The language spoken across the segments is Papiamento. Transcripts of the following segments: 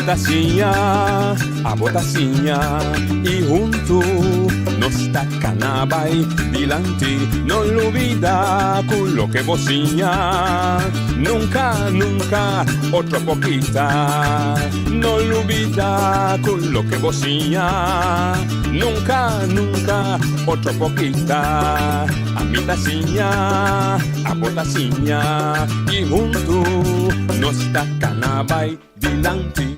ta siña, abo ta siña y hunto nos ta cana bay dilanti. No lubida cu loke bo siña nunca, nunca otro por kita. No lubida cu loke bo siña nunca, nunca otro por kita. Ami ta siña, abo ta siña y hunto nos ta cana bay dilanti.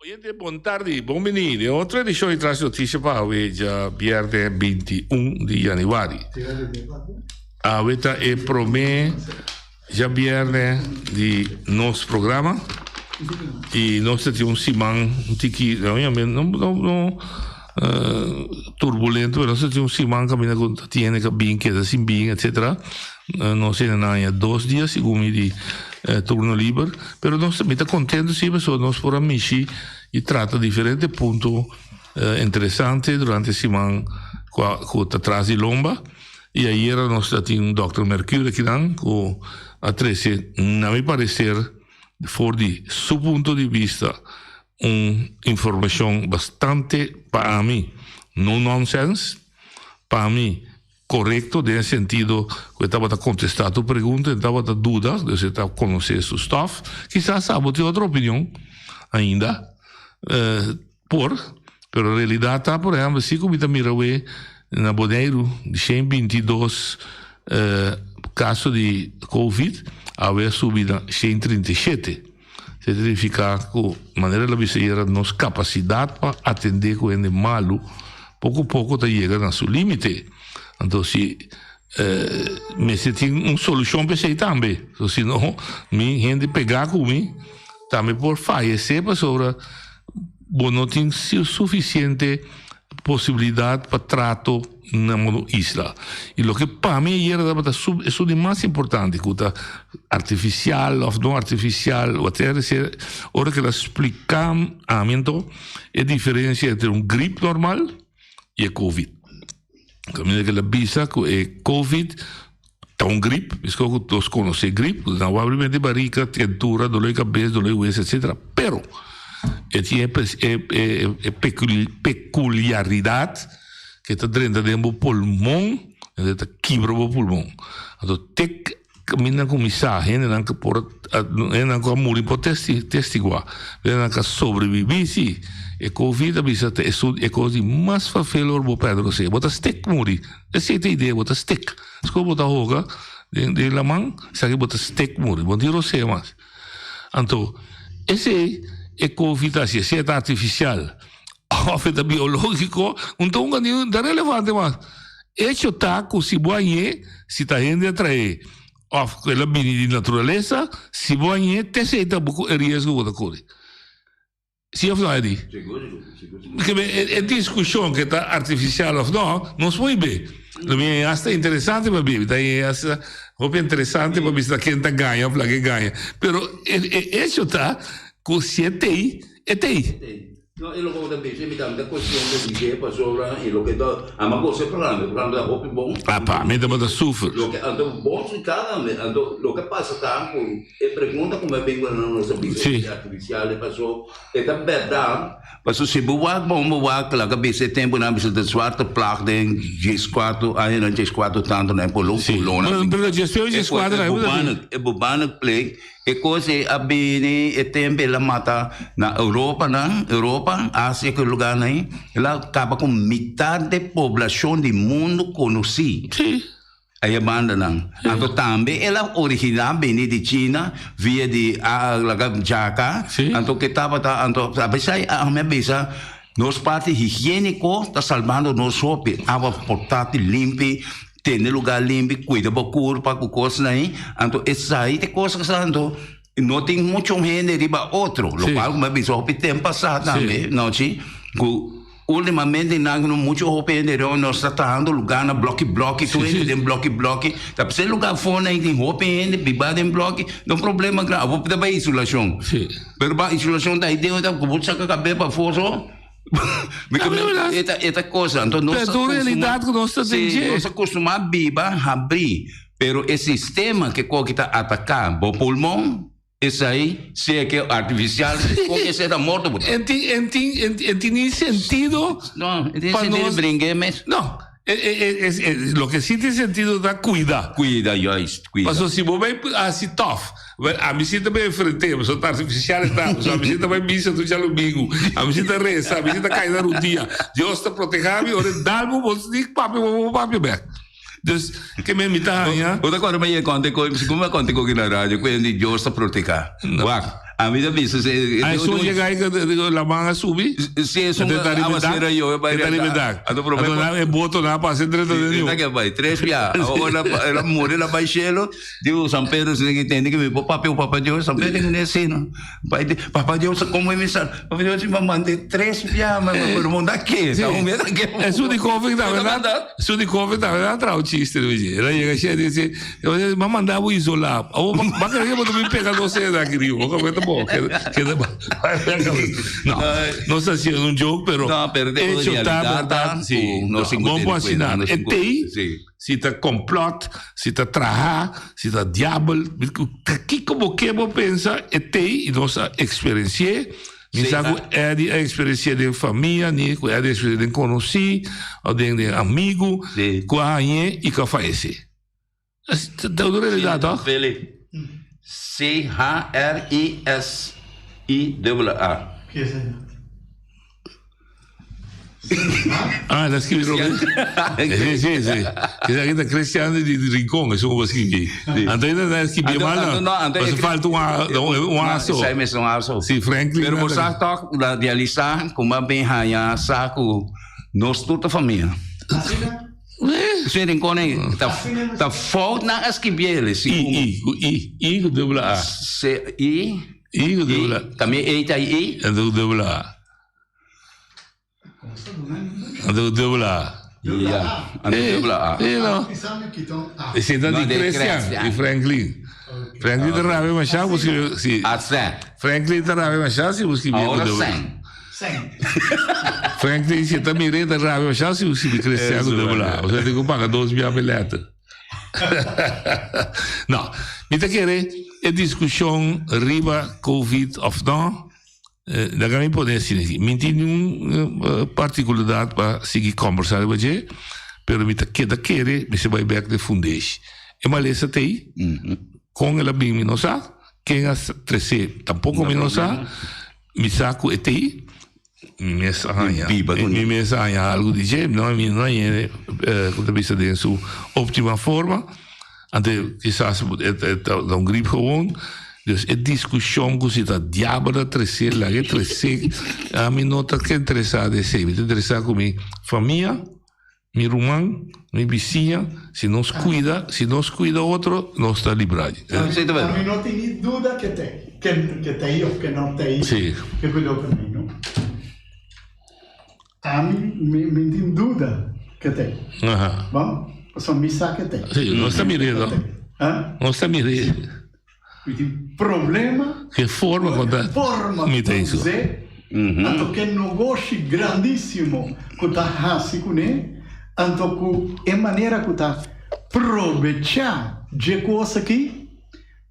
Oyente bon tardi, bon bini den otro edicion di Tras Noticia pa awe dja bierne 21 di januari. Awe ta e prome dja bierne di nos programa y nos ta tin un siman un tiki no no no turbulento pero nos ta tin un siman caminda cu ta tin hende ca bin keda sin bin etcetera. Nos hende nan haña dos dia segun mi di turno liber pero nos mi ta contento si pasobra nos por a mishi y trata diferente punto interesante durante e siman cu a cu ta tras di lomba y ayera nos ta tin Dòkter Mercuur akinan cu a trece na mi parecer for di su punto di bista un informacion bastante pa ami no nonsense pa mi Korekto den e sentido ku e tabata kontestá tur pregunta, e tabata duda, dus e ta konosé su stòf. Kisas abo tin otro opinion ainda, por, pero realidat ta, por ehèmpel, si ku mi ta mira awe na Boneiru di shen bintidos kaso di covid, awe a subi na 137. Esei ta nifiká ku, manera el a bisa ayera, nos kapasidat pa atendé ku hende malu poko poko ta yega na su límite. Anto si mester tin un solushon pa esei tambe. So si no, mi hende pegá ku mi tambe por fayesé pasobra bo no tin sufisiente posibilidat pa trato na modo isla. Y loke pa mi ayer tabata sub esun di mas importante cu ta artificial of no artificial whatever sea, ora cu el a splica ami anto e diferencia entre un grip normal y e covid. Caminda cu el a bisa cu e covid ta un grip, mesco cu nos conoce grip, cu nan wak riba barica, tentura, dolor di cabes, dolor di hues, etcetera, pero e tin e peculiaridad ke ta drenta den bo pulmon, e ta kibra bo pulmon. Anto te kaminda kuminsá hendenan ku por hendenan ku a muri por testiguá, hendenan ku a sobrebibí sí. E covid a bisa ta esun e kos di mas fafel ora bo pèrdè rosea. Bo ta stek muri. Esei ta e idea, bo ta stek. Askor bo ta hoga den den laman, esaki bo ta stek muri, bo no tin rosea mas. Anto esei e covid ta hasi, esei ta artifisial. Of e ta biológiko, un ta un no ta relevante mas. Echo ta ku si bo hañ'é, si ta hende a traé òf ku el a bini di naturalesa, si bo hañ'é, te esei ta bo e riesgo ku bo ta kore. Si òf no, Eddy? Ke e diskushon ke ta artifisial òf no, nos por hib'é. Lo mi haña asta interesante pa bibi, ta haña asta hopi interesante pa bisa ken ta gaña òf laga e gaña. Pero e echo ta ku si e t'ei, e t'ei. No, e loke bo ta bisa mi tambe ta cuestion di dje pasobra e loke ta ama gosa e programa, e programa ta hopi bon. Apa, mi tabata sufri. Loke anto bon spliká tambe, anto loke pasa ta ku e pregunta ku mi a bin ku nan nos a bisa Sí. e artifisial e paso e ta bèrdat, paso si bo wak bon bo wak laga bisa e tempunan bisa ta zwarte plaag den dieskuater añanan dieskuater tantu nan e por lo Sí. kolona Pero pero diesnuebe dieskuater e ahí bo ta bubanic e bubanic plague. E kos ei a bini e tempu el a mata na Europanan, Europa, Asia ku e lugarnan ei, el a kaba ku mitat di poblashon di mundu konosí. Sí. Ei e bandanan. Anto tambe el a originá bini di China via di laga djaka. Sí. Anto ke tabata anto a besai ami a bisa nos parti higiéniko ta salbando nos hopi, awa portátil limpi. Tene lugar limpi, cuida bo curpa cu cosnan ahi, anto esai ta e cosa cu sa anto no tin mucho hende riba otro, lo cual cu mi a bisa hopi tempo pasa tambe, no si, cu ultimamente nan no mucho hopi hende riba, nos ta trahando lugar na bloki bloki, tur hende den bloki bloki, ta p'esei lugar afo nan tin hopi hende biba den bloki, ta un problema grandi, abo ta bay isolacion, pero ba isolacion ta ahi den, cu bo saca cabe pafo so. Mi Ta verdad. E ta, e ta cosa. Entonces, nos Pero tu realidad ku nos ta den Sí, dje. nos a acostumá biba habrí. Pero e sistema ke koki ta ataká bo pulmon. Esei sea ke artifisial kon ke sea ta morto bo ta. En tin en tin en tin ni sentido. No, en tin sentido di bringue mes. No, loke si tin sentido ta cuida. Cuida, juist, cuida. Paso si bo bay haci tof, ami si ta bay enfrente, paso ta artifisial e ta, paso ami si ta bay misa tur djalumingu, ami si ta reza, ami si ta cay na rudia, Dios ta proteha mi, ora e dal bo, bo ni papia bo bo papia bek. Dus, ke men mi ta haña. Bo ta kòrda mi ayer kònte koe, mi a kònte koe na radio, koe di Dios ta proteha. Wak, ami ta bisa se. Ah, esun yega ahí ku laman a subi? Si, esun awasero a yobe bai renta. Riba dak. Anto promé. Anto e boto nan a pasa entre ta den. Renta ke bai, tres bia. Ora el a muri el a bai shelu, diu San Pedro si tin tende ke mi por papia ku Papa Dios, San Pedro tin si no. Bai di, Papa Dios komo mi sa? Papa Dios mi a manda tres bia, pero bo no ta ke, ta un bia ta ke. Esun di koffie ta berdad? Su di koffie tambe nan a traha un chiste Luigi. El a yega shia di si, M'a manda bo isolá. Abo ba kere ke bo ta bin pega nos hende aki riba. Bo kabes ta bo. Keda ba. No, nos ta hasiendo un joke pero hecho ta berdad si. No, bo por hasi nada. E tei si ta complot, si ta traha, si ta diabel, kiko bo ke bo pensa e tei i nos a eksperensi'é. Mi sa ku Eddie a eksperensiá den famia, ni ku Eddie a eksperensiá den konosí òf den den amigu ku a hañ'é i ku a fayesé. Ta un realidat tòg? Philip. C-H-R-I-S-I-A-A. Ah, el a skibi Robert. Sí, sí, sí. Esaki ta Christian di Rincon, esun ku bo skibi. Anto e ta skibi mal no. No, anto Paso falta un a, un aso. Esei mes un aso. Sí, Franklin. Pero bo sa tok, la realisa ku bo a bin haña sa ku nos tur ta famia. Asina? Sí, Rincon ei ta ta fout nan a skibiel. I, I, ku I, I ku dubbele A. C, I. I ku dubbele A. Tambe E ta I. Anto ku dubbele A. Anto dubbel A. Ja, anto dubbel A. Eh, no. Esei ta di Christian, di Franklin. Franklin ta rabia masha bo skirbi si. A sen. Franklin ta rabia masha si bo skirbi ku Ahora dubbel A. sen. Franklin si e ta mira e ta rabia masha si bo skirbi Christian ku dubbel A. Osea tin ku paga dos bia pa e letter. No, mi ta kere e diskushon riba Covid of no. Laga mi pone asina aki, mi tin niun partikularidat pa sigui kombersá riba dje, pero mi ta keda kere mester bai bek den fundeshi. E malesa ta ei, kon el a bin mi no sa, ken a tres'é tampoko mi no sa, mi sa ku e ta ei, mi mes a haña, mi mes a haña algu di dje, no mi no hañ'é ku ta bisa den su optima forma. Anto kisas e ta un grip gewoon. Dus e diskushon ku si ta diabel a tresé, laga e tresé. Ami no ta interesá den esei. Mi ta interesá ku mi famia, mi ruman, mi bisiña. Si nos kuida, si nos kuida otro, nos ta librá. Ami no tin ni duda ke t'ei, ke t'ei òf ke no t'ei. Ke kuidou ku mi, no. Ami mi tin duda ke t'ei. Bon, pasobra mi sa ke t'ei. Sí, nos ta mir'é no. Nos ta mir'é. Mi tin problema. Ke forma ku ta forma mi ta hizo. Anto ke nogoshi grandísimo ku ta hasi kuné, anto ku e manera ku ta probechá dje kos aki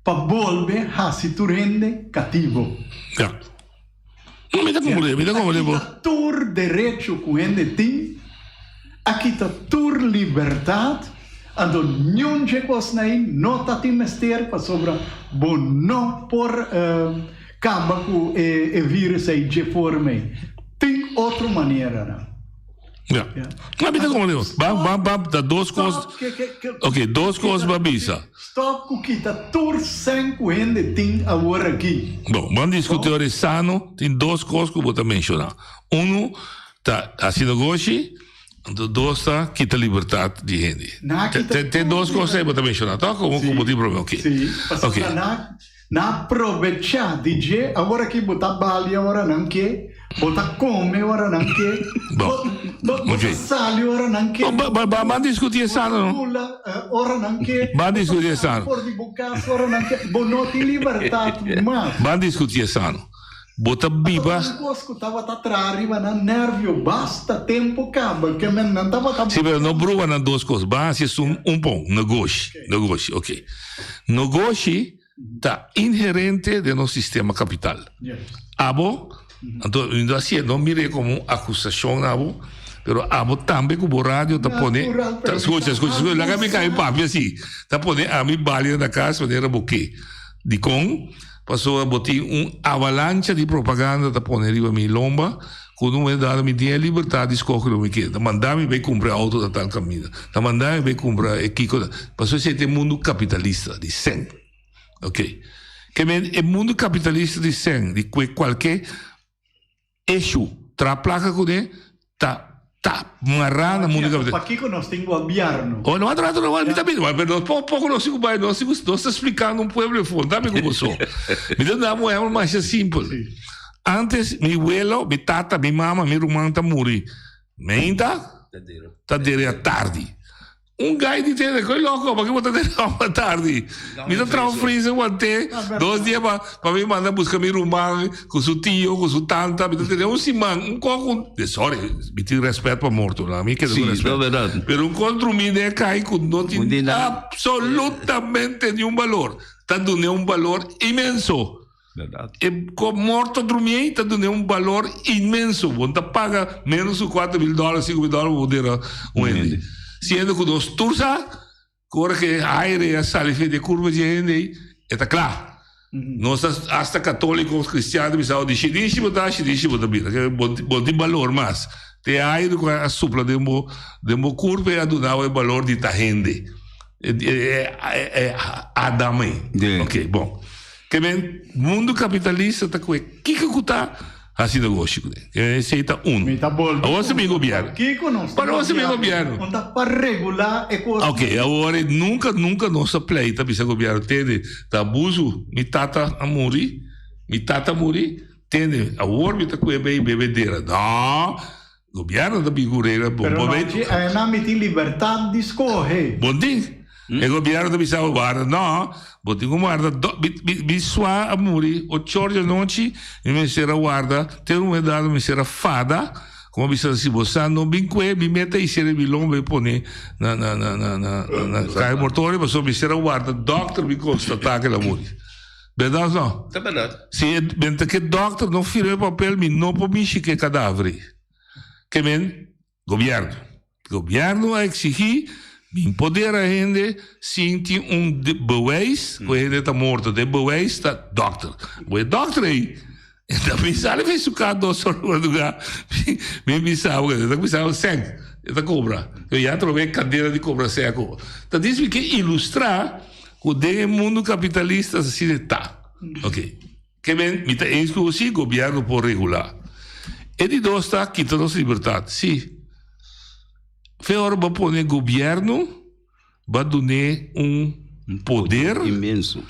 pa bolbe hasi tur hende katibo. Ya. No, mi ta comprende, mi ta comprende bo. A kita tur derecho ku hende tin, a kita tur libertat, anto niun dje kosnan ei no ta tin mester pasobra bo no por kaba ku e virus ei dje forma ei. Tin otro maneranan. Ja. No, mi ta comprende bo. Ba, ba, ba, ta dos kos. Ok, dos kos ba bisa. Stop ku kita tur sèn ku hende tin awor aki. Bon, ban diskuti ora e sano, tin dos kos ku bo ta menshoná. Unu ta hasi negoshi, anto dos ta kita libertat di hende. Te dos kos ei bo ta menshoná, tòg? Komo ku bo tin problema? Ok. Sí, pasobra nan Na probechá di dje awor aki bo ta balia ora nan ke, bo ta kome ora nan ke, bo bo ta sali ora nan ke, Ba ba ba ban diskutí bo esano ta no. bula ora nan ke, Ban bo ta diskutí sali esano. for di bo kas ora nan ke, bo no tin libertat mas. Ban diskutí esano. Bo ta Anto biba. un kos ku tabata traha riba nan nervio basta tempu kaba ke men nan tabata Sí, pero no brua nan dos kos. Ban hasi esun un pon, negoshi, negoshi, ok. Negoshi. Ta inherente den nos sistema kapital. Abo, anto mi no hasié, no mir'é komo un akusashon na abo, pero abo tambe ku bo radio ta pone, ta, skucha, skucha, skucha, laga mi kai papia si, ta pone ami balia na kas manera bo ke. Dikon? Pasobra bo tin un avalancha di propaganda ta pone riba mi lomba, ku un momento dado mi tin e libertat di skohe lo mi ke. Ta manda mi bai kumpra e outo na tal kaminda, ta manda mi bai kumpra e kiko, pasobra esei ta e mundu kapitalista di sèn. Ok. Ke men e mundu kapitalista di sèn, di kue kualke issue tra plaka kuné, ta ta mará na mundu kapitalista. Pakiko nos tin gobièrnu? Oh, no, otro rato no, mi ta bin, pero nos poko poko nos tin ku bai, nos tin ku, nos ta splikando un pueblo e for, dame ku boso. Mi ta duna un ehèmpel masha simpel. Antes mi welo, mi tata, mi mama, mi ruman ta muri meinta, ta dere atardi. Un gai di tene, koe loko, paki bo ta dere ora tardi? Mi ta traha un freezer want'é dos dia pa pa mi manda buska mi ruman ku su tio, ku su tanta, mi ta tene un siman, un kos ku, sorry, mi tin rèspèt pa morto, no, mi keda ku rèspèt, pero un kos drumí den e kai ku no tin absolutamente niun balor, ta dun'é un balor inmenso. E ko morto drumi ei ta dun'é un balor inmenso. Bo no ta paga menos ku 4000 dòler, 5000 dòler pa bo dera un hende. Siendo ku nos tur sa ku ora ku e aire a sali for di e kurpa di e hende ei, e ta kla. Nos ta hasta katoliko, kristian ta bisa, oh, di shinishi bo ta, shinishi bo ta bira. Bo no tin balor mas. Te e aire ku a supla den bo den bo kurpa ei a duna bo e balor di ta hende. E Adam ei. Oké, bon. Ke men mundu kapitalista ta kue kiko ku ta hasi negoshi kuné. Ke men esei ta unu. Mi ta bolbe Awor si mi puntra gobièrnu. pakiko nos tin Pero awor si mi gobièrnu. gobièrnu. Un ta pa regulá e kos. Ok, awor e nunka nunka nos a pleita bisa gobièrnu tende ta abusu. Mi tata a muri, mi tata a muri, tende awor mi ta kue bay bebedera. No, Gobierno ta bin cu regla bon. Pero no, aina mi tin libertad di scoge. Bon tin. E gobierno ta bisa bo warda. No, bo tin cu warda. Mi swa a muri ocho or di anochi, mi mester a warda te un momento dado mi mester a fada, como a bisa si bo sa no bin cue, mi meta y cera mi lomba y pone na na na na na caha mortorio pasobra mi mester a warda dokter bin constata cu el a muri. Berdad of no? Ta berdad. Si e benta ke dokter no firma e papel mi no por mishi ke kadaver ei. Ke men gobierno. Gobierno a exigi bin poder a hende sin tin un bewijs ku e hende ta morto. De bewijs ta dokter. Bo e dokter ei e ta bisa ali su ka dos or madruga mi bisa bo e ta bisa bo sèn e ta kobra. Ya trobe e kandela di kobra sèn a kobra. Ta dis mi ke ilustra Ku den e mundu kapitalista asina e ta. Ok. Ke men, mi ta eens ku bo si, gobièrnu por regulá. E di dos ta kita nos libertat. Si. Fe ora bo pone gobièrnu, bo a dun'é un poder. Inmenso.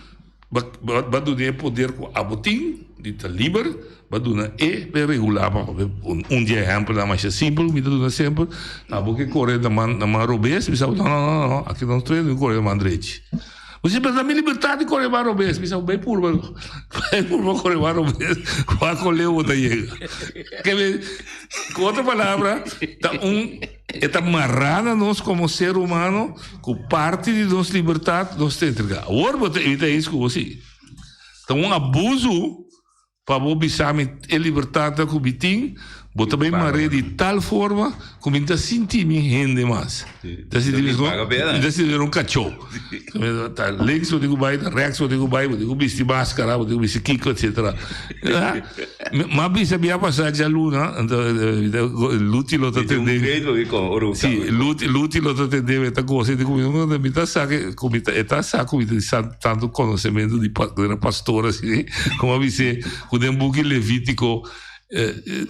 Bo a dun'é e poder ku abo tin, di ta liber, bo a duna e pa e regulá pa bo. Un di e ehèmpelnan masha simpel ku mi ta duna semper, abo ke kore na man na man robes, mi sa bo, no, no, no, no, aki nos tres mi kore na man drechi. Bo si, pero ta mi libertat di kore man robes. Mi sa bo, bai purba, bai purba kore man robes, wak kon leu bo ta yega. Ke men, ku otro palabra, ta un, e ta mará na nos komo ser humano ku parti di nos libertat nos ta entregá. Awor bo ta evita eens ku bo si. Ta un abuso Pa bo bisa mi e libertadnan ku mi tin, bo ta bay mar'é di tal forma ku mi no ta sinti mi hende mas. Mi ta sinti mi mi ta sinti mi un kachó. Ta links bo tin ku bai, ta rèks bo tin ku bai, bo tin ku bisti maskara, bo tin ku bisti kiko, etsetera. M'a bisa bia pasá djaluna, anto Luti lo ta tende mi. Si, Luti, Luti lo ta tende mi, e ta gosa, e di ku mi, mi ta sa ku mi ta, e ta sa ku mi ta tantu konosementu di pa pastor asina, Como a bis'é cu den buki Levitico,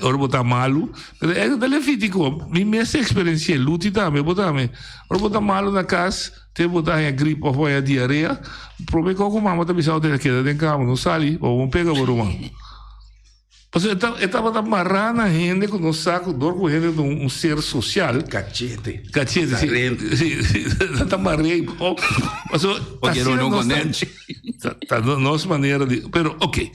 ora bo ta malu, pero e ta Levitico, mi mes experienci'é, Luti tambe, bo tambe. Ora bo ta malu na cas, te bo ta haña grip of haña diarea, prome cos cu mama ta bisa bo ta keda den cama, no sali, pa bo no pega bo ruman. Pasobra e ta e tabata mará na hende ku no sa ku dor ku hende ta un ser sosial. Kachete. Kachete, si. Sarente. Si, si. Ta mar'é bo. Pasobra Porque asina no nos ta konenchi. ta nos manera di pero oke.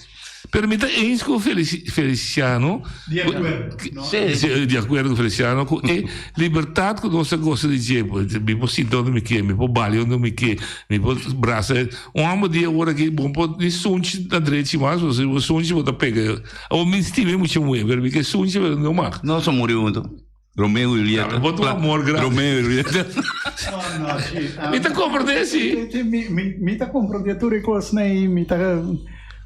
Pero mi ta eens ku Feliciano. Di akuerdo, no? Si, di akuerdo ku Feliciano ku e libertat ku nos ta gosa di dje, mi por sinta unda mi ke, mi por balia unda mi ke, mi por brasa. Un hòmber di awor aki bo por ni sunchi na drechi mas, pasobra si bo sunchi bo ta pega. Awor mi stima e mucha muhé, pero mi ke sunchi pero no mag. Nos a muri huntu. Romeo y Julieta. Bo ta un amor grandi. Romeo y Julieta. No, no, sí. Mi ta comprende, sí. Mi, mi, mi ta comprende tur e cosnan ei, mi ta,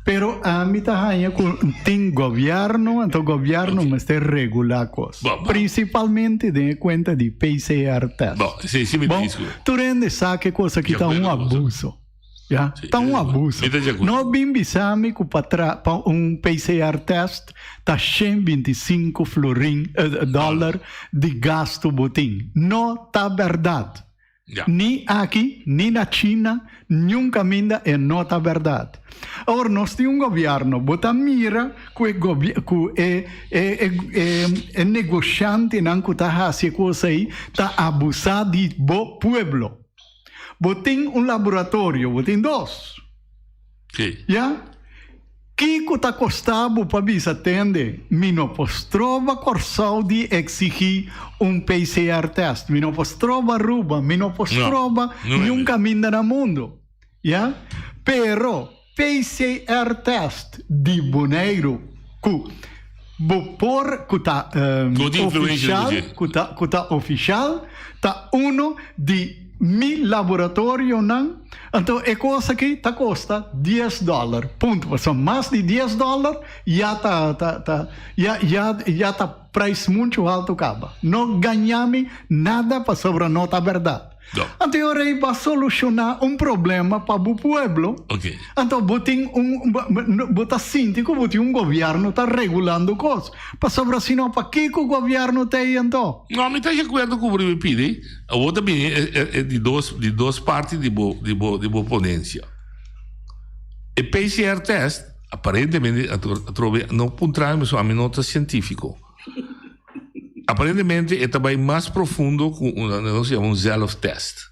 pero ami ta haña cu tin gobierno, anto gobierno mester regula cos. Bo, bo. Principalmente den e cuenta di PCR test. Bo, sí, sí mi ta Bon, discu. tur hende sa cu e cos aki ta un abuso. Ya, ta un abuso. No bin bisa mi ku pa tra pa un PCR test ta 125 florin dollar di gasto bo tin. No ta bèrdat. Ni aki, ni na China, niun kaminda e no ta bèrdat. Awor nos tin un gobièrnu, bo ta mira ku e ku e e e negoshantenan ku ta hasi e kos ei ta abusá di bo pueblo. Bo tin un laboratorio, bo tin dos. Sí. Ya? Kiko ta kosta bo pa bisa tende, mi no por stroba Kòrsou di eksigí un PCR test, mi no por stroba Aruba, mi no por stroba niun kaminda na mundu. Ya? Pero PCR test di Boneiru ku bo por ku ta ofishal ku ta ku ta ofishal ta uno di mi laboratorionan anto e kos aki ta kosta dies dòler punto pasobra mas di dies dòler ya ta ta ta ya ya ya ta prijs muchu haltu kaba no gaña mi nada pasobra no ta bèrdat. Anto e ora ei bo a solushoná un problema pa bo pueblo. Anto bo tin un, bo ta sinti ku bo tin un gobièrnu ta regulando kos. Pasobra si no, pakiko gobièrnu ta ei anto? No, mi ta di akuerdo ku bo riba e pidi. Awor ta bini e di dos, di dos parti di bo, di bo, di bo ponensia. E PCR test, aparentemente, atrobe, no puntra mi pasobra ami no ta sientífiko. Aparentemente e ta bai mas profundo ku un nos yama un zelf test.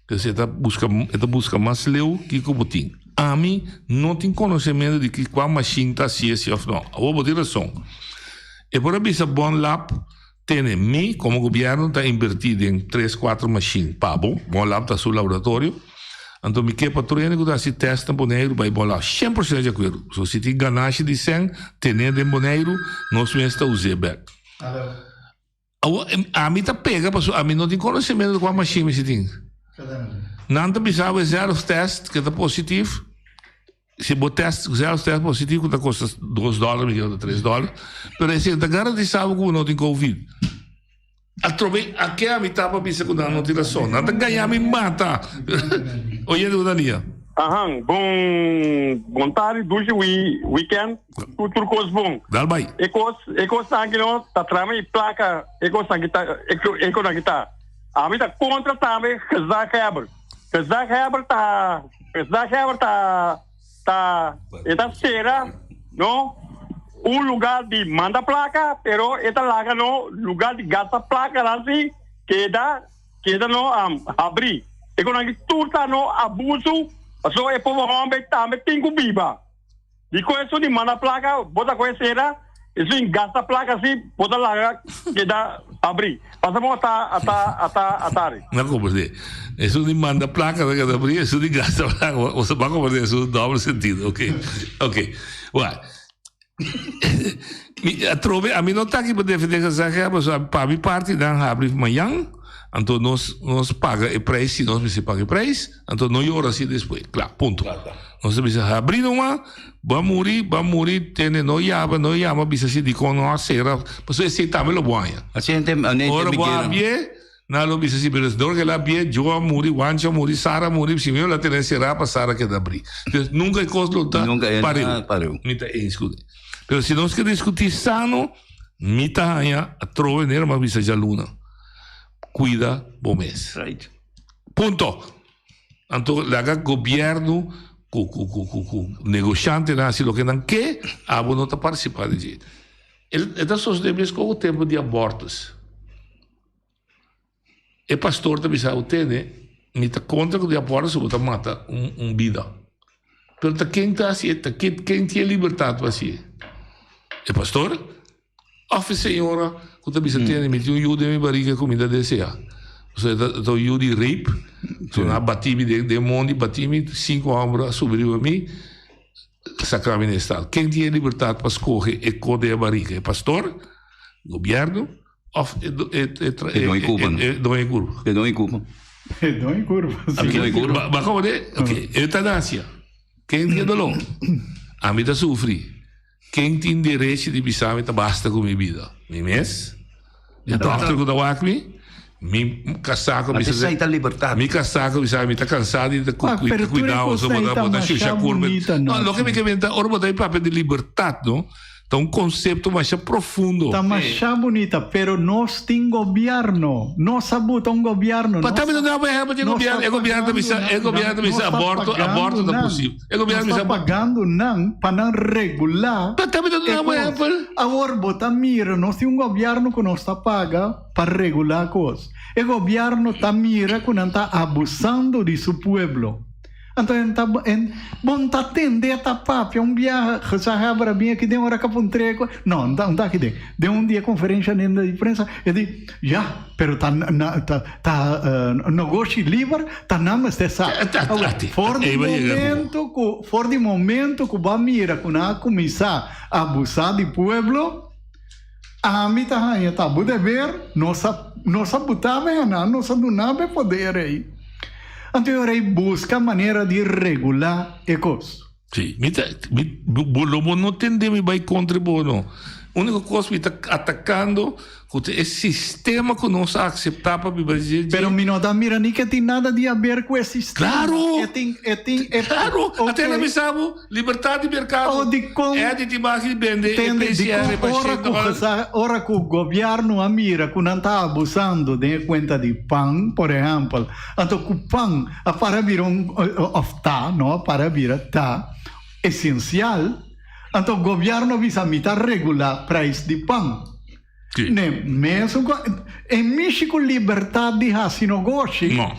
Entonces e ta buska e ta buska mas leu kiko bo tin. Ami no tin konosementu di ki kua mashin ta hasi esi òf no. Awor bo tin rason. E por a bisa Bon Lab tene mi komo gobièrnu ta inbertí den tres kuater mashin pa bo. Bon Lab ta su laboratorio. Anto mi ke pa tur hende ku ta hasi tèst na Boneiru bai Bon Lab. Shen por shento di akuerdo. So si tin ganashi di sèn ten'é den Boneiru nos mes ta us'é bèk. Awor ami ta pega pasobra ami no tin konosementu di kua mashin mi si tin. Nan ta bisa bo e zelf test ke ta positif. Si bo test zelf test positief ku ta kosta dos dòler mi kere tres dòler. Pero esei ta garantisa bo ku bo no tin covid. Atrobe ake ami ta pa bisa ku nan no tin rason. Nan ta gaña mi mata. Oyente ku ta nia. Ahan, bon bon tardi, dushi wi weekend, tur tur kos bon. Dal bai. E kos e kosnan aki no ta trama i plaka e kosnan ki ta e kosnan ki ta. Ami ta kontra tambe gezaghebber. Gezaghebber ta gezaghebber ta ta e ta sera no un lugar di manda plaka pero e ta laga no lugar di gasta plakanan si keda keda no habri. E konan ki tur ta no abuso pasobra e pober homber tambe tin ku biba. Dikon esun di manda plaka bo ta kohe sera, esun di gasta plaka si bo ta laga keda abri. Pasa bo ata ata ata atari. No comprende. Esun di manda plaka ta keda abri, esun di gasta plaka bo ta comprende esun doble sentido. Ok, ok. Wak. Mi atrobe ami no ta aki pa defende Gezaghebber pasobra pa mi parti nan habri mañan anto nos nos paga e prijs si nos mester paga e prijs. Anto no yora así despues. Kla, punto. Nos ta bisa habri numa, bo a muri, bo a muri, tene no yaba, no yama bisa si dikon no a sera, pasobra esei tambe lo bo haña. Ora bo habié, nan lo bisa si, pero dor ke el a habié, Joe a muri, Juancho a muri, Sara a muri, si mi lo a tene será pa Sara keda abrí. Dus nunka e kos lo ta pareu. Mi ta eens ku Pero si nos ke diskutí sano, mi ta haña atrobe nera mas bisa djaluna, kuida bo mes. Punto. Anto laga gobierno cu cu cu cu cu negociantenan haci loke nan ke, abo no ta participa den dje. E ta sosode mesco cu tempo di abortus. E pastor ta bisa bo tene, mi ta contra cu di abortus, bo ta mata un un bida. Pero ta ken ta hasié? Ta ken ken tin e libertat pa hasié? E pastor òf e señora ku ta bisa tene mi tin un yu den mi bariga ku mi ta deseá? Pasobra e ta un yu di rape, so nan a bati mi den mondi, bati mi, sinku hòmber a subi riba mi, saka mi na e estado. Ken tin e libertat pa skohe e kos den e bariga? E pastor, gobièrnu òf e doño e kurpa? E doño e kurpa. E doño e kurpa, si. Bo a komprende? Oke, eutanasia. Ken tin e doló? Ami ta sufri. Ken tin derechi di bisa mi ta basta ku mi bida? Mi mes? E dòkter ku ta wak mi? Mi kasá ku mi sa ta libertat. Mi kasá ku mi sa mi ta kansá di ta kuidá bo so bo ta shusha kurpa. No, loke mi ke menta ora bo ta papia di libertat no. Ta un konsepto masha profundo. Ta masha bunita, pero nos tin gobierno. Nos a buta un gobierno. Pa tambe no daba pa ehempel di e gobierno. E gobierno ta bisa, e gobierno ta bisa aborto, aborto ta posibel. E gobierno ta bisa. Nos ta pagando nan pa nan regulá. Pa tambe no daba pa ehempel. Awor bo ta mira, nos tin un gobierno ku nos ta paga pa regulá kos. E gobierno ta mira ku nan ta abusando di su pueblo. Anto en ta en bon ta tende ta papia un biaha gezaghebber a bin aki den ora kapuntr'e ku no no ta aki den den un di e konferensha nenda di prensa e di ya pero ta na ta ta nogoshi liber ta nan mester sa for di momento ku for di momento ku bo a mira ku nan a kuminsá abusá di pueblo ami ta haña ta bo deber nos a nos a buta be hanan nos a duna be poder ei. Anto e ora ei buska manera di regulá e kos. Sí, mi ta, mi, bo, lo bo no tende mi bai kontra bo no. Úniko kos mi ta atakando ku ta e sistema ku nos a akseptá pa biba dje. Pero mi no ta mira ni ke tin nada di haber ku e sistema. Klaro! E tin, e tin, e. Klaro! Oké. Ate na bisa bo, libertat di merkado. Oh, dikon. Eddy tin baki di bende e Tende, PCR dikon pa ora shenta ku dòler. geza, ora ku gobièrnu a mira ku nan ta abusando den e kuenta di pan, por ehèmpel, Anto ku pan a para bira un, of ta, no a para bira, ta esensial, anto gobièrnu a bisa mi ta regulá preis di pan. Sí. Ne mesun ku e mishi ku libertat di hasi nogoshi, No.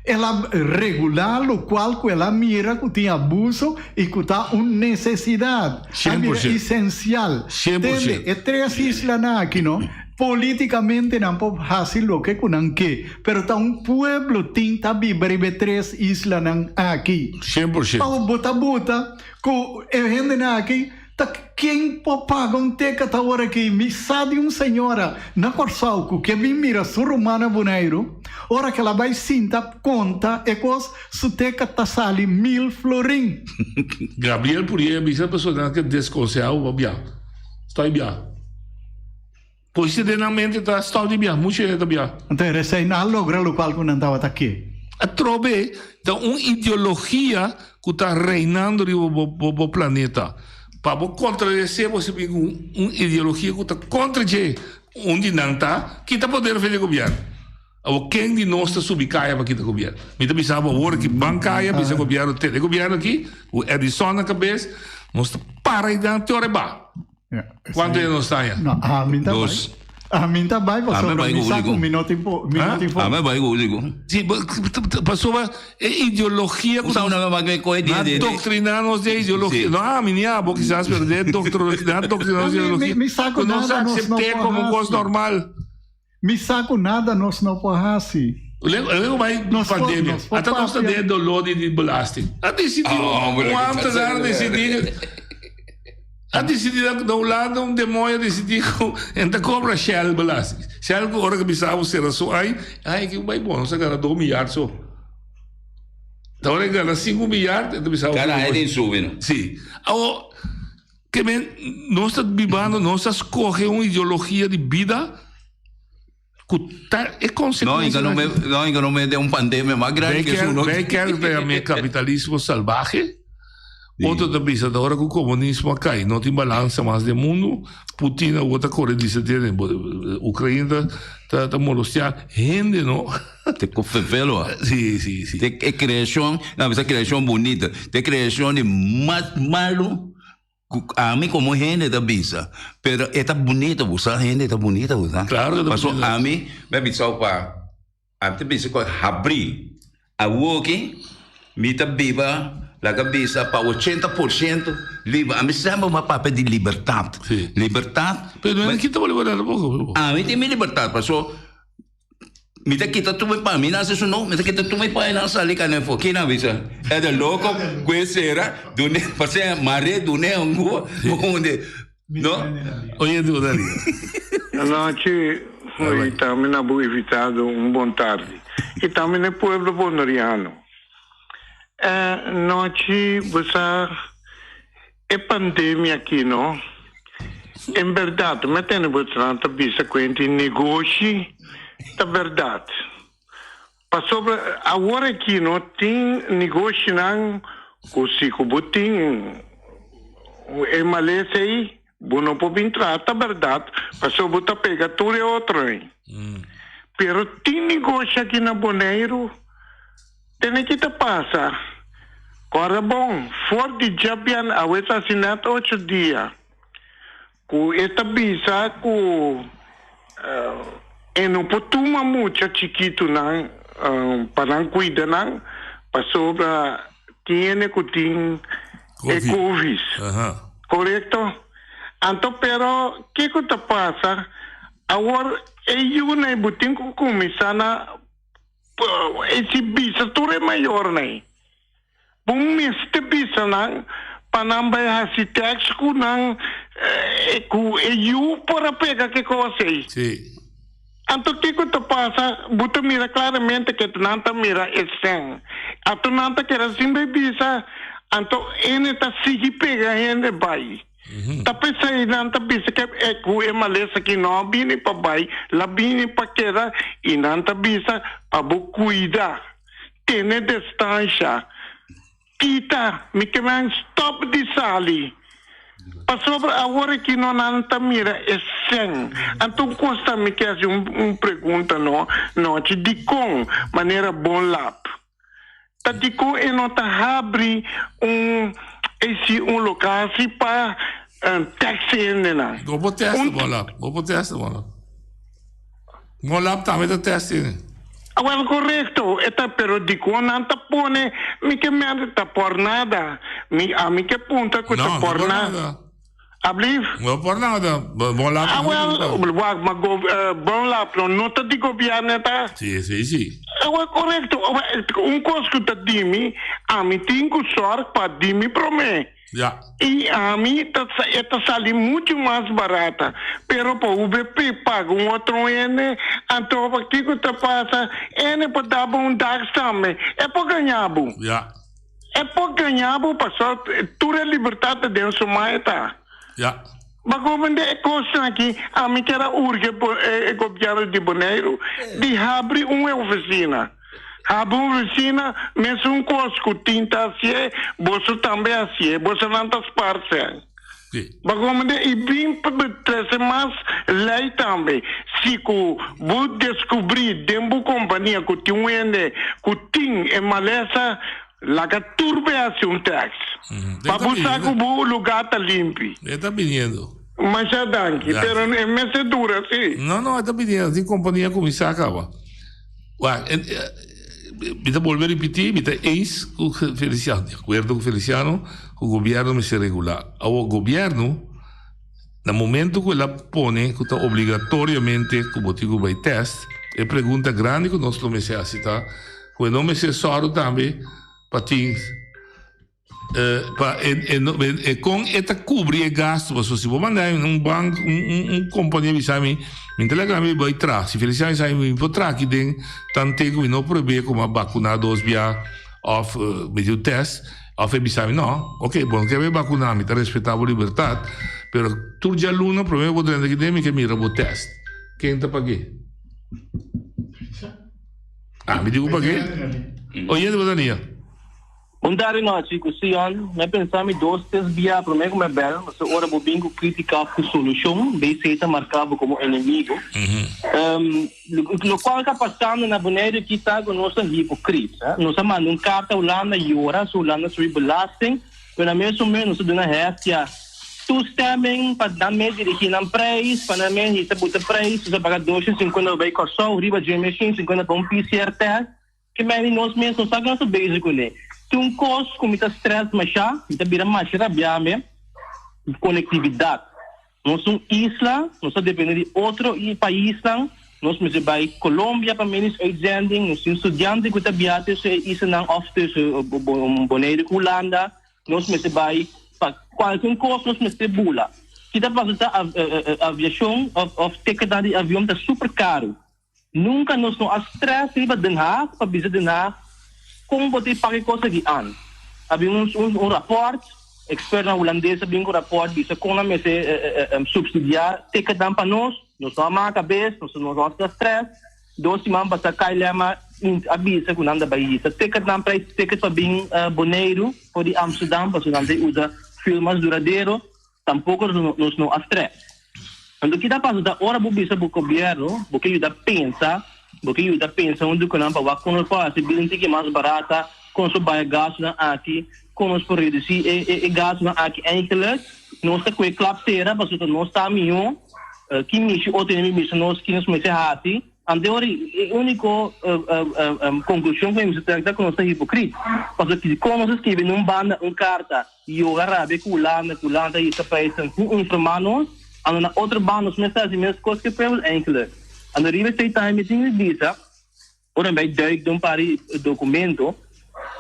el a regulá lokual ku el a mira ku tin abuso i ku ta un nesesidat. A bira 100%. esensial. 100%. Tende, e tres islanan aki no, Politikamente nan por hasi loke ku nan ke, pero ta un pueblo tin ta biba riba e tres islanan aki. 100%. Pasobra bo ta buta ku e hendenan aki ta ken por paga un teka ta ora aki. Mi sa di un señora na Kòrsou ku ke bin mira su ruman na Boneiru, ora ku el a bai sinta konta e kos, su teka ta sali mil florin. Gabriel Purier a bisa personanan ke deskonsehá bo pa bia. Stòi bia. Poesía den nan mente ta stop di bia, mucho hende ta bia. Anto e resei no a logra locual cu nan tabata ke. Atrobe ta un ideologia cu ta reinando riba bo planeta. Pa bo contradece bo si bin cu un ideologia cu ta contra dje. Un di nan ta kita poder for di gobierno. Awor ken di nos ta subi kaya pa kita gobierno? Mi ta bisa bo awor aki ban kaya bisa gobierno tene gobierno aki cu Edison na cabes nos ta para einan te ora e ba. Cuanto ya nos ta ya? No, ami ta bai. Dos. Ami ta bai pasobra Ami bai mi ku sa ku Uligo. mi no tin po, mi no Ah? tin fo. Ami bai ku Uligo. Sí, pasobra e ideologia ku Usa nos una vez que coge na de de doctrina nos de ideologia. Sí. No, ami ni abo quizás, pero de doctro, na doctrina nos de Mi, mi, ideologia. mi sa ku Ku nos nada nos no acepté por como cos hasi. normal. Mi sa ku nada nos no por hasi. Luego, luego bai Nos por, pandemia. nos por Ata nos ta papia. den dolor di di belasting. A decidí Oh, un hombre, que ambtenaar a decidí a decidí na na Hulanda un demonio a decidí ku en ta kobra Shell belasting. Shell ku ora ku bisa bo sera su ai, ai ki bai bon, nos a gana dos milyard so. Ta ora e gana sinku milyard, e ta bisa bo Cada aña tin subi, no? Sí. Awo Ke men, nos ta bibando, nos a skohe un ideologia di bida ku ta e No, konsekuensia. inga no me, no, inga no me de un pandemia mas grande que su, no. Bay kerk ta yam'é kapitalismo salbahe. Otro ta bisa ta ora ku komunismo a kai no tin balansa mas den mundu. Putin awor ta kore disa tene Ukraina ta ta molostia hende no. Te ku fevelo. Sí, sí, sí. Te e kreashon, no bisa kreashon bunita, te kreashon di mas malu ku ami komo hende ta bisa, pero e ta bunita, bo sa hende ta bunita, bo sa. Klaro ke ta Paso bunita. ami mi a bisa pa, ami ta bisa ku habri awoki mi ta biba. Laga bisa pa 80% liber. Ami semper m'a papia di libertat. Sí. Libertat. Pero no kita bo libertat tampoco. Ami tin mi libertat paso mi ta kita tur mi pa mi nan haci su no, mi ta kita tur mi pa nan sali cana afo. Ken a bisa? E ta loco cu e cera dune pasea mare dune angu hunde no. Oye tu Dani. Anochi y tambe na bo invitado un bon tardi y tambe na e pueblo boneriano. E nochi bo sa e pandemia aki no en berdad mi a tende bo trata bisa cu hende negoshi ta berdad pasobra awor aki no tin negoshinan cu si cu bo tin e malesa ey bo no por bin traha ta berdad pasobra bo ta pega tur e otro ey pero tin negoshi aki na Boneiru. Tene ki ta pasa? Kòrda bon, for di djabian awe ta hasi nèt ocho dia ku e ta bisa ku e no por tuma mucha chikitunan pa nan kuida nan pasobra tin hende ku tin e kovis. Korekto? Anto pero kiko ta pasa? Awor e yunan ei bo tin ku kuminsá na E si bisa tur e mayornan ei, bo mester bisa nan pa nan bai hasi tèks ku nan ku e yu por a pega ke kos ei. Sí. Anto kiko ta pasa? Bo ta mira klaramente ke nan ta mira e sèn. Anto nan ta keda sin bai bisa, anto ene ta sigui pega hende bai. Ta p'esei nan ta bisa ke e ku e malesa aki no a bini pa bai, la bini pa keda i nan ta bisa pa bo kuida, tene destansha, kita, mi ke men stòp di sali. Pasobra awor aki no nan ta mira e sèn. Anto un kos ta mi ke hasi un pregunta no nochi, dikon manera bon lap? Ta dikon e no ta habri un esi un lokasi pa tèks hendenan? Bo por tèst bon lap. Bo por tèst bon lap. Bon lap tambe ta tèst hende. Awel korekto e ta pero dikon nan ta pone mi ke mende ta por nada mi ami ke punta ku ta por nada. Ablief? No por nada. Bon lap. Ah, wel, wak, ma go, bon lap no, no ta di gobierno ta? Sí, sí, sí. Ah, wel, correcto. Un kos ku ta di mi, ami tin ku zorg pa di mi promé. Ja. I ami ta, e ta sali mucho mas barata. Pero pa UBP paga un otro hende, anto kiko ta pasa? Hende por daba un daks tambe. E por gaña bo. Ja. E por gaña bo paso tur e libertad ta den su man e ta. Ja. Bakomende e kosnan aki ami kier a urge e gobierno di Boneiru di habri un oficina. Habri un oficina mesun kos ku tin ta hacié boso tambe hacié bosonan ta spar sèn. Si. Bakomende i bin trese mas lei tambe si ku bo deskubrí den bo kompania ku tin un hende ku tin e malesa laga tur be hasi un tèks pa bo sa ku bo lugá ta limpi. E ta biniendo. Masha danki, pero e mester dura si. No, no, e ta biniendo. Tin kompania kuminsá kaba. Wak, mi ta bolbe ripití, mi ta eens ku Feliciano, di akuerdo ku Feliciano, ku gobièrnu mester regulá. Awor, gobièrnu, na momento ku el a pone ku ta obligatoriamente ku bo tin ku bai tèst, e pregunta grandi ku nos lo mester hasi ta ku e no mester sòru tambe pa tin Pa e kon e ta kubri e gastu pasobra si bo manda un bank un kompania bisa mi mi ta laga mi bai traha si Feliciano bisa mi mi por traha aki den tante ku mi no probeer ku mi a bakuna dos bia òf mi tin un tèst òf e bisa mi no oke bo no ke bai bakuna mi ta respeta bo libertat pero tur djaluna prome bo drenta aki den mi ke mira bo tèst ken ta pag'é ah mi di ku pag'é oyente bo ta nia. Un tardi nochi cu Sion, mi a pensa mi dos tres bia prome cu mi a bel, pasobra ora bo bin cu critica of cu solucion, BC ta marca bo como enemigo. Locual ta pasando na Boneiru aki ta cu nos ta hipocrit. Nos a manda un carta Hulanda yora su Hulanda subi belasting, pero na mes momento nos ta duna Hestia toestemming pa nan mes dirigi nan prijs, pa nan mes hisa buta prijs, nos a paga 250 pa bay Corsou, riba dje mes 150 pa un PCR test. Ke mei di nos mes no sa ku nos ta bezig kuné. Tin un kos ku mi ta stress masha, mi ta bira masha rabiá me, konektividat. Nos un isla, nos ta depende di otro paisnan, nos mester bai Colombia pa medisch uitzending, nos tin studiante ku ta biaha tussen e islanan òf tussen Boneiru ku Hulanda, nos mester bai pa kualke un kos nos mester bula. Ki ta pasa ta aviashon òf ticketnan di avion ta super karu. Nunka nos no a stress riba Den Haag pa bisa Den Haag kon bo ta e paga e kos aki an. A bin un un raport, ekspertnan hulandes a bin ku raport bisa kon nan mester supsidiá ticketnan pa nos. Nos no a maha kabes, nos no a stress. Dos siman pasá KLM a a bisa ku nan ta bai hisa ticketnan, prijs di ticket pa bin Boneiru for di Amsterdam pasobra nan ta usa fuel mas duradero. Tampoco nos no a stress. Anto ki ta pasa ta ora bo bisa bo gobierno bo ke yuda pensa, bo ke yuda pensa huntu ku nan pa wak kon nos por hasi bida un tiki mas barata, kon nos por baha e gastunan aki, kon nos por redusi e e gastunan aki. Eigenlijk nos ta kue klap sera pasobra nos ta mihó ki mishi otro hende bisa nos ki nos mester hasi. Ante ora e úniko konklushon ku mi mester trek ta ku nos ta hipokrit. Pasobra kiko nos a skibi na un banda un karta Yoga rabia ku Hulanda, ku Hulanda ta hisa paisnan sin informá nos, anto na otro banda nos mes ta hasi mes kos ku e pueblo eindelijk. Anto riba esei tambe mi tin di bisa, ora mi bai duik den un par di dokumento,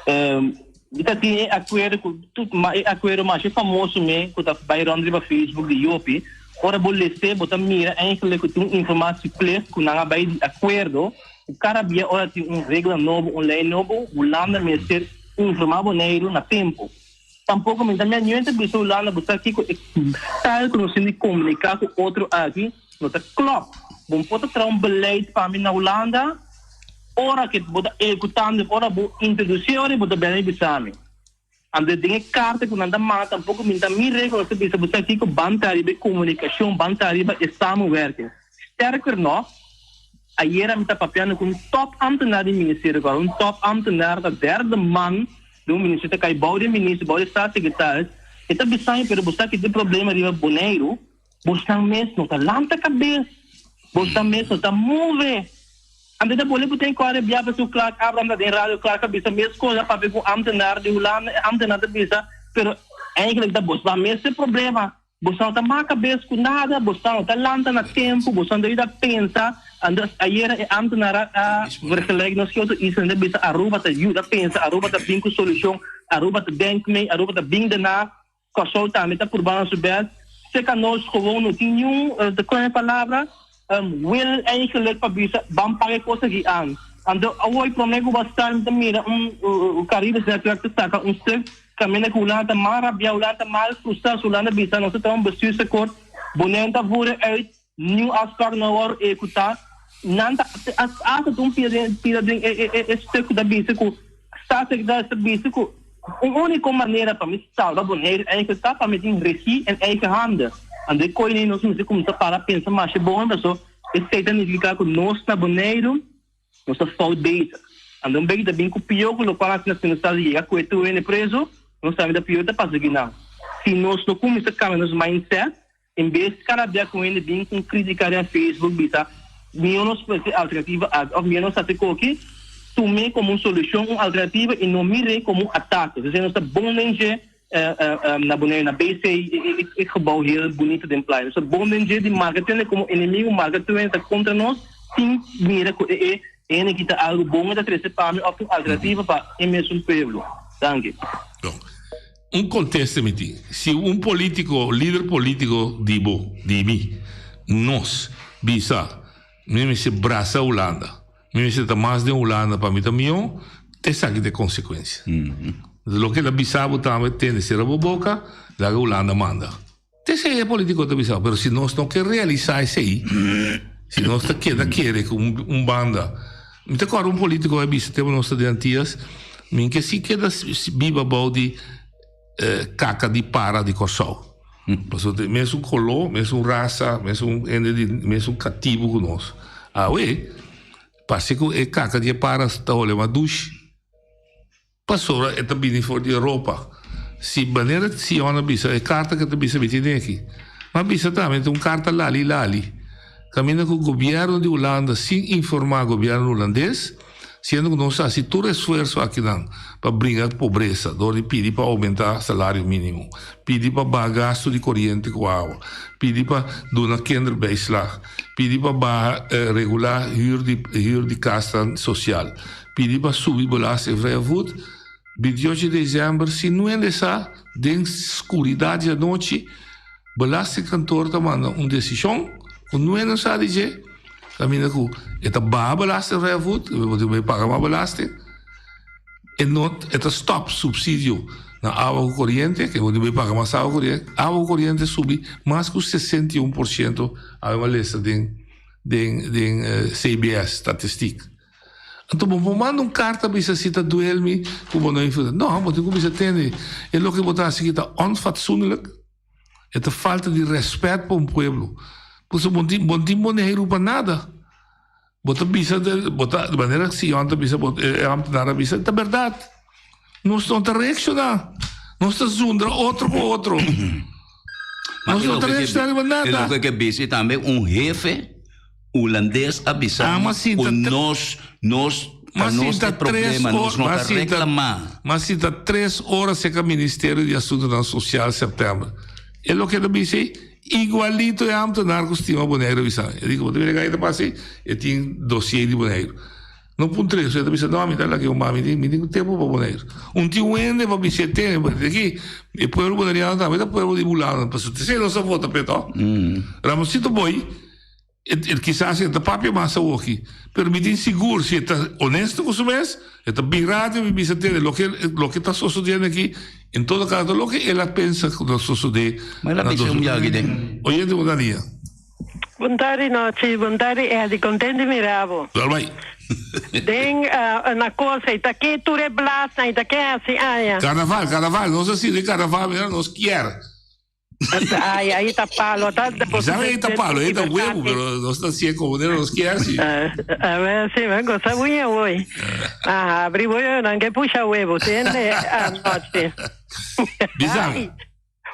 mi ta tin e akuerdo ku tur e akuerdo masha famoso me ku ta bai rònt riba Facebook di Jopi, ora bo les'é bo ta mira eindelijk ku tin un informatieplicht ku nan a bai di akuerdo ku kada bia ora tin un regla nobo, un lei nobo, Hulanda mester Informá Boneiru na tempu. Tampoko mi ta mira niun ta bisa Hulanda bo sa kiko e style ku nos tin di komuniká ku otro aki no ta klòp. Bo por ta traha un beleid pa mi na Hulanda ora ke bo ta ehekutando ora bo introdusí ora bo ta bini bisa mi. Anto den e karta ku nan ta manda tampoko mi ta mira ku nos ta bisa bo sa kiko ban ta riba e komunikashon ban ta riba e samenwerking. Sterker nòg. Ayera mi ta papiando ku un top ambtenaar di ministerio, ku un top ambtenaar ta derde man di un minister, ta kai bou di e minister, bou di e staatssecretaris. E ta bisa mi, pero bo sa ki tin problema riba Boneiru, bosnan mes no ta lanta kabes, bosnan mes no ta move. Anto e ta bole ku tin kòrda bia pasobra Clark Abraham ta den radio, Clark a bisa mes kos, a papia ku un ambtenaar di Hulanda, e ambtenaar ta bisa, pero eigenlijk ta bosnan mes e problema. Boso no ta maka bes ku nada, boso no ta lanta na tempu, boso no ta yuda pensa. Anto ayera e ambtenaar a vergelijk nos ki otro isla ta bisa Aruba ta yuda pensa, Aruba ta bin ku solushon, Aruba ta denk mee, Aruba ta bin dena, Kòrsou tambe ta purba nan su bes. Seka nos gewoon no tin niun, ta kon e palabra, wil eigenlijk pa bisa ban paga e kos aki aan. Anto awor prome ku bo a start mi ta mira un Caribe Netwerk ta saka un stuk kaminda ku Hulanda ta mal rabia, Hulanda ta mal frustra, so Hulanda bisa nos ta traha un bestuursakkoord, Bonaire ta voeren uit, nieuw afspraak no a wòrdu ehekutá. Nan ta hasta ta un pida den pida den e stuk ku ta bisa ku staatssecretaris ta bisa ku un úniko manera pa mi salba Bonaire eigenlijk ta pa mi tin regie en eigen handen. Anto e koe nos mester kuminsá para pensa masha bon paso esei ta nifiká ku nos na Boneiru nos ta fout bezig. Anto un beki ta bin ku pió ku lokual asina si nos ta yega ku e tur hende preso nos tambe ta pió ta pasa kinan. Si nos no kuminsá kambia nos mindset En bes kada bia ku hende bin ku un kritika riba Facebook bisa mihó nos ofresé alternativa aki òf mihó nos hasi koki, tum'é komo un solushon, un alternativa i no mir'é komo un atake. Esei nos ta bon den dje na Boneiru, na BC, e gebou heel bunito den playa. Nos ta bon den dje di marka tur hende komo enemigu, marka tur hende ta kontra nos sin mira ku e hende ki ta algu bon e ta trese pa mi òf un alternativa pa e mesun pueblo. Danki. Un conteste mi tin. Si un politico, lider politico di bo, di mi, nos, bisa, mi mester brasa Hulanda, mi mester ta mas den Hulanda pa mi ta mihó, esaki ta e consecuencia. Loke el a bisa bo tambe, tende cera bo boca, laga Hulanda manda. Esei e politico ta bisa, pero si nos no ke realisa esei, si nos ta keda kere ku un banda, mi ta kòrda un politico a bisa tempo nos ta den Antillas, mi ke si keda biba bou di kaka di para di Kòrsou. Pasobra ta e mesun koló, mesun rasa, mesun hende di mesun katibu ku nos. Awe, parse ku e kaka di e para ta hole mas dushi. Pasobra e ta bini for di Europa. Si manera Sion a bisa, e karta ke ta bisa mi tene aki. Ma bisa tambe ta un karta lali lali. Kaminda ku gobièrnu di Hulanda sin informá gobièrnu hulandes, Siendo ku nos a hasi tur esfuerso akinan pa bringa ku pobresa dor di pidi pa oumentá salario mínimo, pidi pa baha gastu di koriente ku awa, pidi pa duna kinderbijslag, pidi pa baha regulá hür di hür di kasnan sosial, pidi pa subi belastingvrije voet, 28 di desèmber si nuende sa den skuridat di anochi belastingkantoor ta manda un desishon ku nuende sa di dje. Caminda cu e ta baha belasting vrije voet, bo tin bay paga mas belasting. E no, e ta stop subsidio na awa cu coriente, ke bo tin bay paga mas awa cu coriente. Awa cu coriente subi mas cu 61% awe mi a lesa den den den CBS statistiek. Anto bo por manda un carta bisa si ta duel mi cu bo no invita. No, bo tin cu bisa tende e loke bo ta haci aki ta onfatsoenlijk. E ta falta di rèspèt pa un pueblo. Pasobra bo tin bo tin Boneiru pa nada. Bo ta bisa bo ta di manera Sion ta bisa bo e ambtenaar a bisa ta bèrdat. Nos no ta reakshoná. Nos ta zundra otro ku otro. Nos no ta reakshoná riba nada. E loke ke bisa tambe un hefe Hulandes a bisa mi ku nos nos ta nos e problema nos no ta reklamá. M'a sinta tres ora serka Ministerio di Asuntunan Sosial sèptèmber. E loke ta bisa ei, igualito e ámtenar ku stima Boneiru a bisa mi. E di ku bo ta mira e ta pasa ei, e tin dosié di Boneiru. No puntra eso, e ta bisa, no, mi ta laki un mami, mi tin tempu pa Boneiru. Un tin wende pa bisa e tene, pasobra aki e pueblo boneriano tambe ta pueblo di Hulanda, pasobra te nos a vota p'e to. Ramosito Boy. E kisas e ta papia mas awoki, pero mi tin sigur si e ta honesto ku su mes, e ta bin radio mi bisa tende loke loke ta sosodiendo aki, en todo caso loke el a pensa ku ta sosode. Ma el a bisa un yagi den. Oyente bo ta nia. Bon tardi nochi, bon tardi Eddy, kontent di mira bo. Wel bai. Den na cosa y ta ke tur e blasnan y ta ke hasi aña. Carnaval, carnaval, nos a sirbi carnaval mira nos kier. Ay, ahí ta palo. Ta, Sabe ahí ta palo, ahí ta huevo, pero no está así como de los que así. A ver, sí, me goza buena hoy. Ah, abrí voy a que puxa huevo, tiene anoche. Bizarro.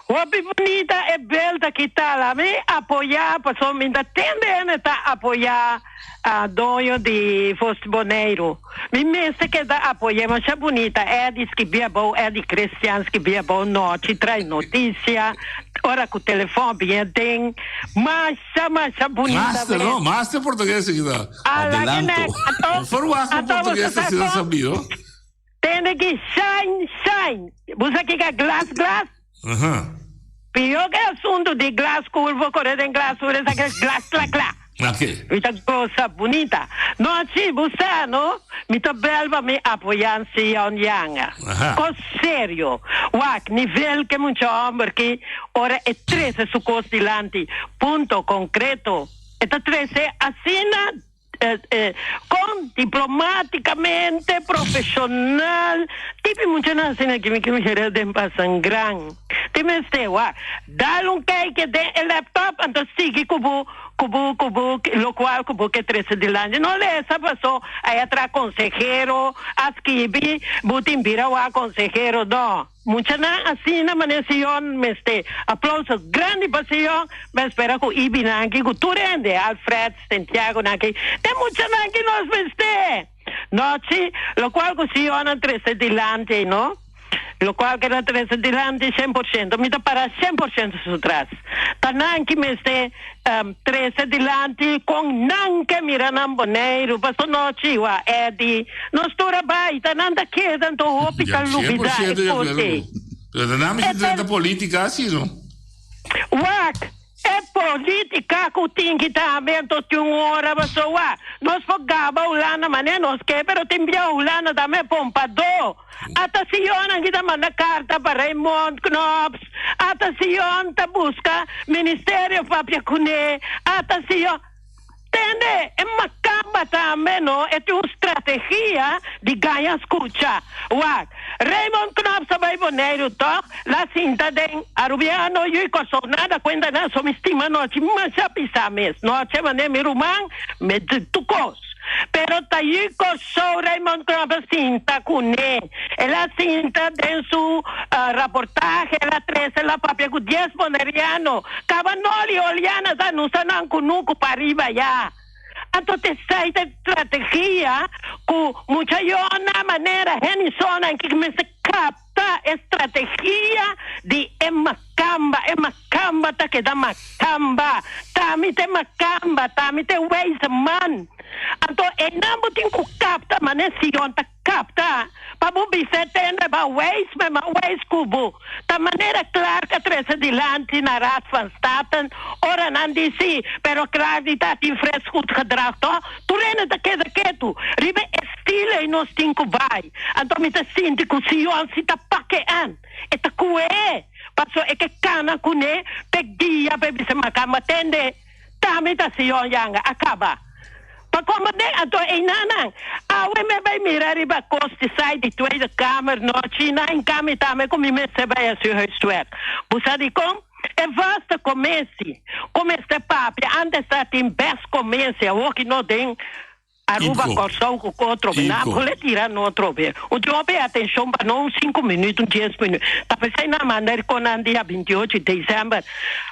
Hopi bonita e belta ki tal. A mi apoya, paso mi ta tende ene ta apoya a doño di Vos Boneiru. Mi mester keda apoy'é masha bunita. Eddie skibí abou, Eddie Christian skibí abou nochi trae noticia, ora ku telefòn bien den. Masha, masha bunita Master, mes. no? Master portugues aki ta. Ala ke Adelanto. nek. Anto, Verwacht un anto boso portugues sa asina kon? sabí, no? Tende ki shine, shine. Bo sa kiko glas, glas? Aha. Pió ke asuntu di glas kurvo kore den glas ura esaki es glas kla kla. Oke. Mi ta gosa bunita. No achi bo sa no mi ta bel pa mi apoya Sion Yanga. Aha. Kos serio. Wak nivel ke mucha homber ki ora e trese su kos dilanti punto konkreto e ta trese asina Con diplomaticamente, profesional, tipi muchanan asina ki mi ke mira den pasan gran. Tin mester wak, dal un kijkje den e laptop anto sigui cu bo cu bo cu bo locual cu bo ke trece dilanti. No lesa paso aya tra consehero a skibi bo tin bira wak consehero no. Muchanan asina manera Sion mester. Aplauso grandi pa Sion. Mi a spera ku Ibinan aki ku tur hende, Alfred, Santiagonan aki, ta e muchanan ki nos mester. Nochi, lokual ku Sion a trese dilanti ei no. Lokual ku el a trese dilanti 100%. Mi ta para 100% su tras. Ta nan ki mester trese dilanti kon nan ke mira nan Boneiru. Paso nochi, wak, Eddy, nos tur a bai, ta nan ta keda, anto hopi ta lubida e kos ei. Pero ta nan mester drenta politica asi no. Wak, e politica ku tin ki tambe anto tin un ora paso wak, nos por gaba Hulanda manera nos ke pero tin bia Hulanda tambe pompadó. Ata Sionnan ki ta manda karta pa Raymond Knops, ata Sion ta buska ministerio papia kuné, ata Sion. Tende, e makamba tambe no, e tin un strategia di gaña skucha. Wak, Raymond Knops a bai Boneiru tòg, la sinta den Arubiano yu i Kòrsou nada kuenta nan, so mi stima nochi masha pisá mes. Nochi manera mi ruman, mi tur kos. Pero ta yu Kòrsou Raymond Knops a sinta kuné. El a sinta den su raportahe, el a trese, el a papia ku dies boneriano. Kaba Noli Oliana sa nusa nan kunuku pariba ya. Anto t'esei ta strategia ku mucha yona manera Hennyson ki mester kapta e strategia di e makamba. E makamba ta keda makamba. Tami ta e makamba, tami ta e wijze man. Anto einan bo tin ku kapta manera Sion ta Kapta, pa bo bisa e tende ba weis me ma weis ku bo. Ta manera Clark a trese dilanti na Raad van Staten ora nan di si, pero Clark di ta tin fres goed gedrag to? Tur hende ta keda ketu. Riba e stilo ei nos tin ku bai. Anto mi ta sinti ku Sion si ta pake an. E ta kue e, paso e ke kana kuné p'e guia p'e bisa makamba tende. Tambe ta Sion yanga a kaba. Pa komprendé anto einanan, awe mi a bai mira riba kos di site di Tweede Kamer nochi na in kami tambe ku mi mester bai hasi huiswerk. Bo sa dikon? E vaste komesi ku mester papia antes ta tin bes komesi awor ki no den Aruba, Iko. Kòrsou ku otro be. Nan Iko. por le tira no otro be. Un tin hopi atenshon pa no un sinku minüt, un dies minüt. Ta p'esei nan manda e konan dia 28 desèmber.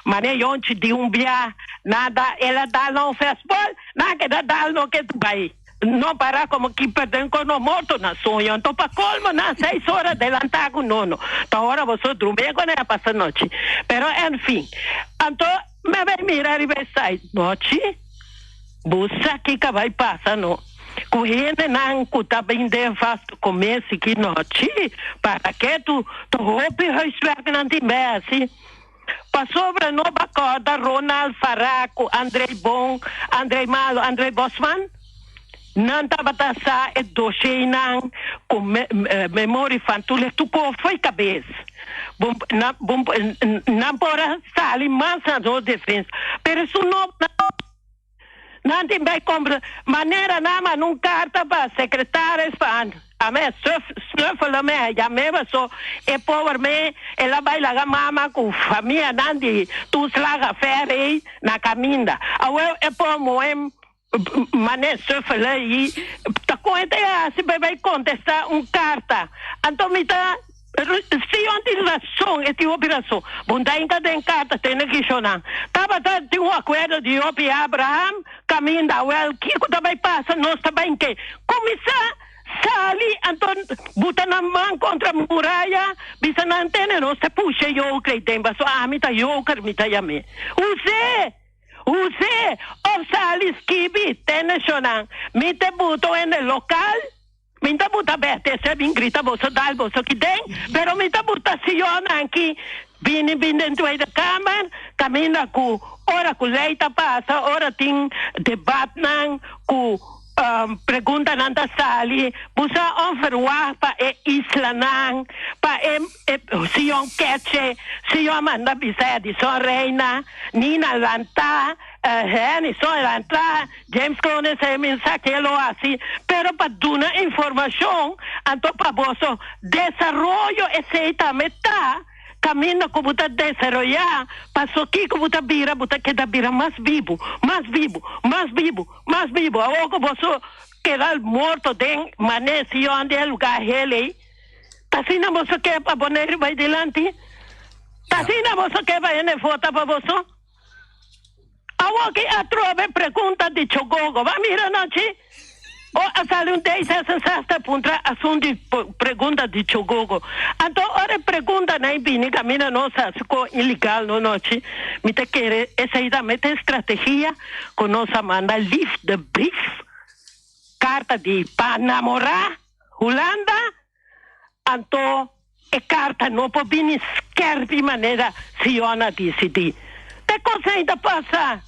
Mane yonchi di un bia nan da el a dal nan un fèstbòl, nan a keda dal no ke bai. No para komo kiper den kono morto na soño. Anto pa kolmo nan seis ora delantá ku nono. Ta ora boso drumi e kono a pasa nochi. Pero enfin. Anto mi a bai mira riba e site nochi. Bo sa kiko a bai pasa no? Ku hendenan ku ta bin den vast kome siki nochi, para ke tu ta hopi huiswerknan tin bai hasi? Pasobra no ba kòrda Ronald Farah ku Andrei Bon, Andrei Malo, Andrei Bosman? Nan tabata sa e dosheinan ku memory van Tule tuko fo'i kabes. Bo nan por a sali mas na nos defensa, pero esun no nan tin bai compra manera nan manda un carta pa secretaris pa ame snuffelen me yameba so e pober me el a bai laga mama cu famia nan di toeslag affaire ey na caminda awel e por moe Mané suffele i ta kon e ta hasi pa e bai kontestá un karta. Anto mi ta Sion tin rason, e tin hopi rason. Bon ta hinka den karta tene kishonan. Tabata tin un akuerdo di hopi Abraham kaminda. Wèl, kiko ta bai pasa? Nos ta bai ke kuminsá sali anto buta nan man kontra muraya, bisa nan tene nos ta pusha e joker ei den pasobra ami ta joker mi ta yam'é. Husé! Husé of sali skibi tene shonan mi te buto en e lokal mi ta buta bete se bin grita boso dal boso ki den pero mi ta buta sionan ki bini bin den Tweede Kamer kaminda ku ora ku lei ta pasa ora tin debatnan ku Preguntanan ta sali, Busa onverwacht pa e islanan, pa e Sion Ketche, Sion manda bisa Edison Reina, Nina lanta, Hennyson lanta, James Kronen sa e mensahe lo hasi, pero pa duna informashon, anto pa boso desaroyo esei tambe ta. Kaminda ku bo ta desaroyá, paso kiko bo ta bira? Bo ta keda bira mas bibu, mas bibu, mas bibu, mas bibu. Awor ku boso keda morto den mané Sion di e lugá hel ei, ta asina boso ke pa Boneiru bai dilanti? Ta asina boso ke pa hende vota pa boso? Awor ki atrobe pregunta di Chogogo. Ba mira nochi, o a sali un D66 puntra asun di pregunta di Chogogo. Anto ora e preguntanan e bini caminda nos haci co ilegal no nochi, mi ta kere esey tambe ta e strategia cu nos a manda liefdebrief, carta di pa namora Hulanda. Anto e karta no por bini skerpi manera Sion a disidí. Te kos ei ta pasa.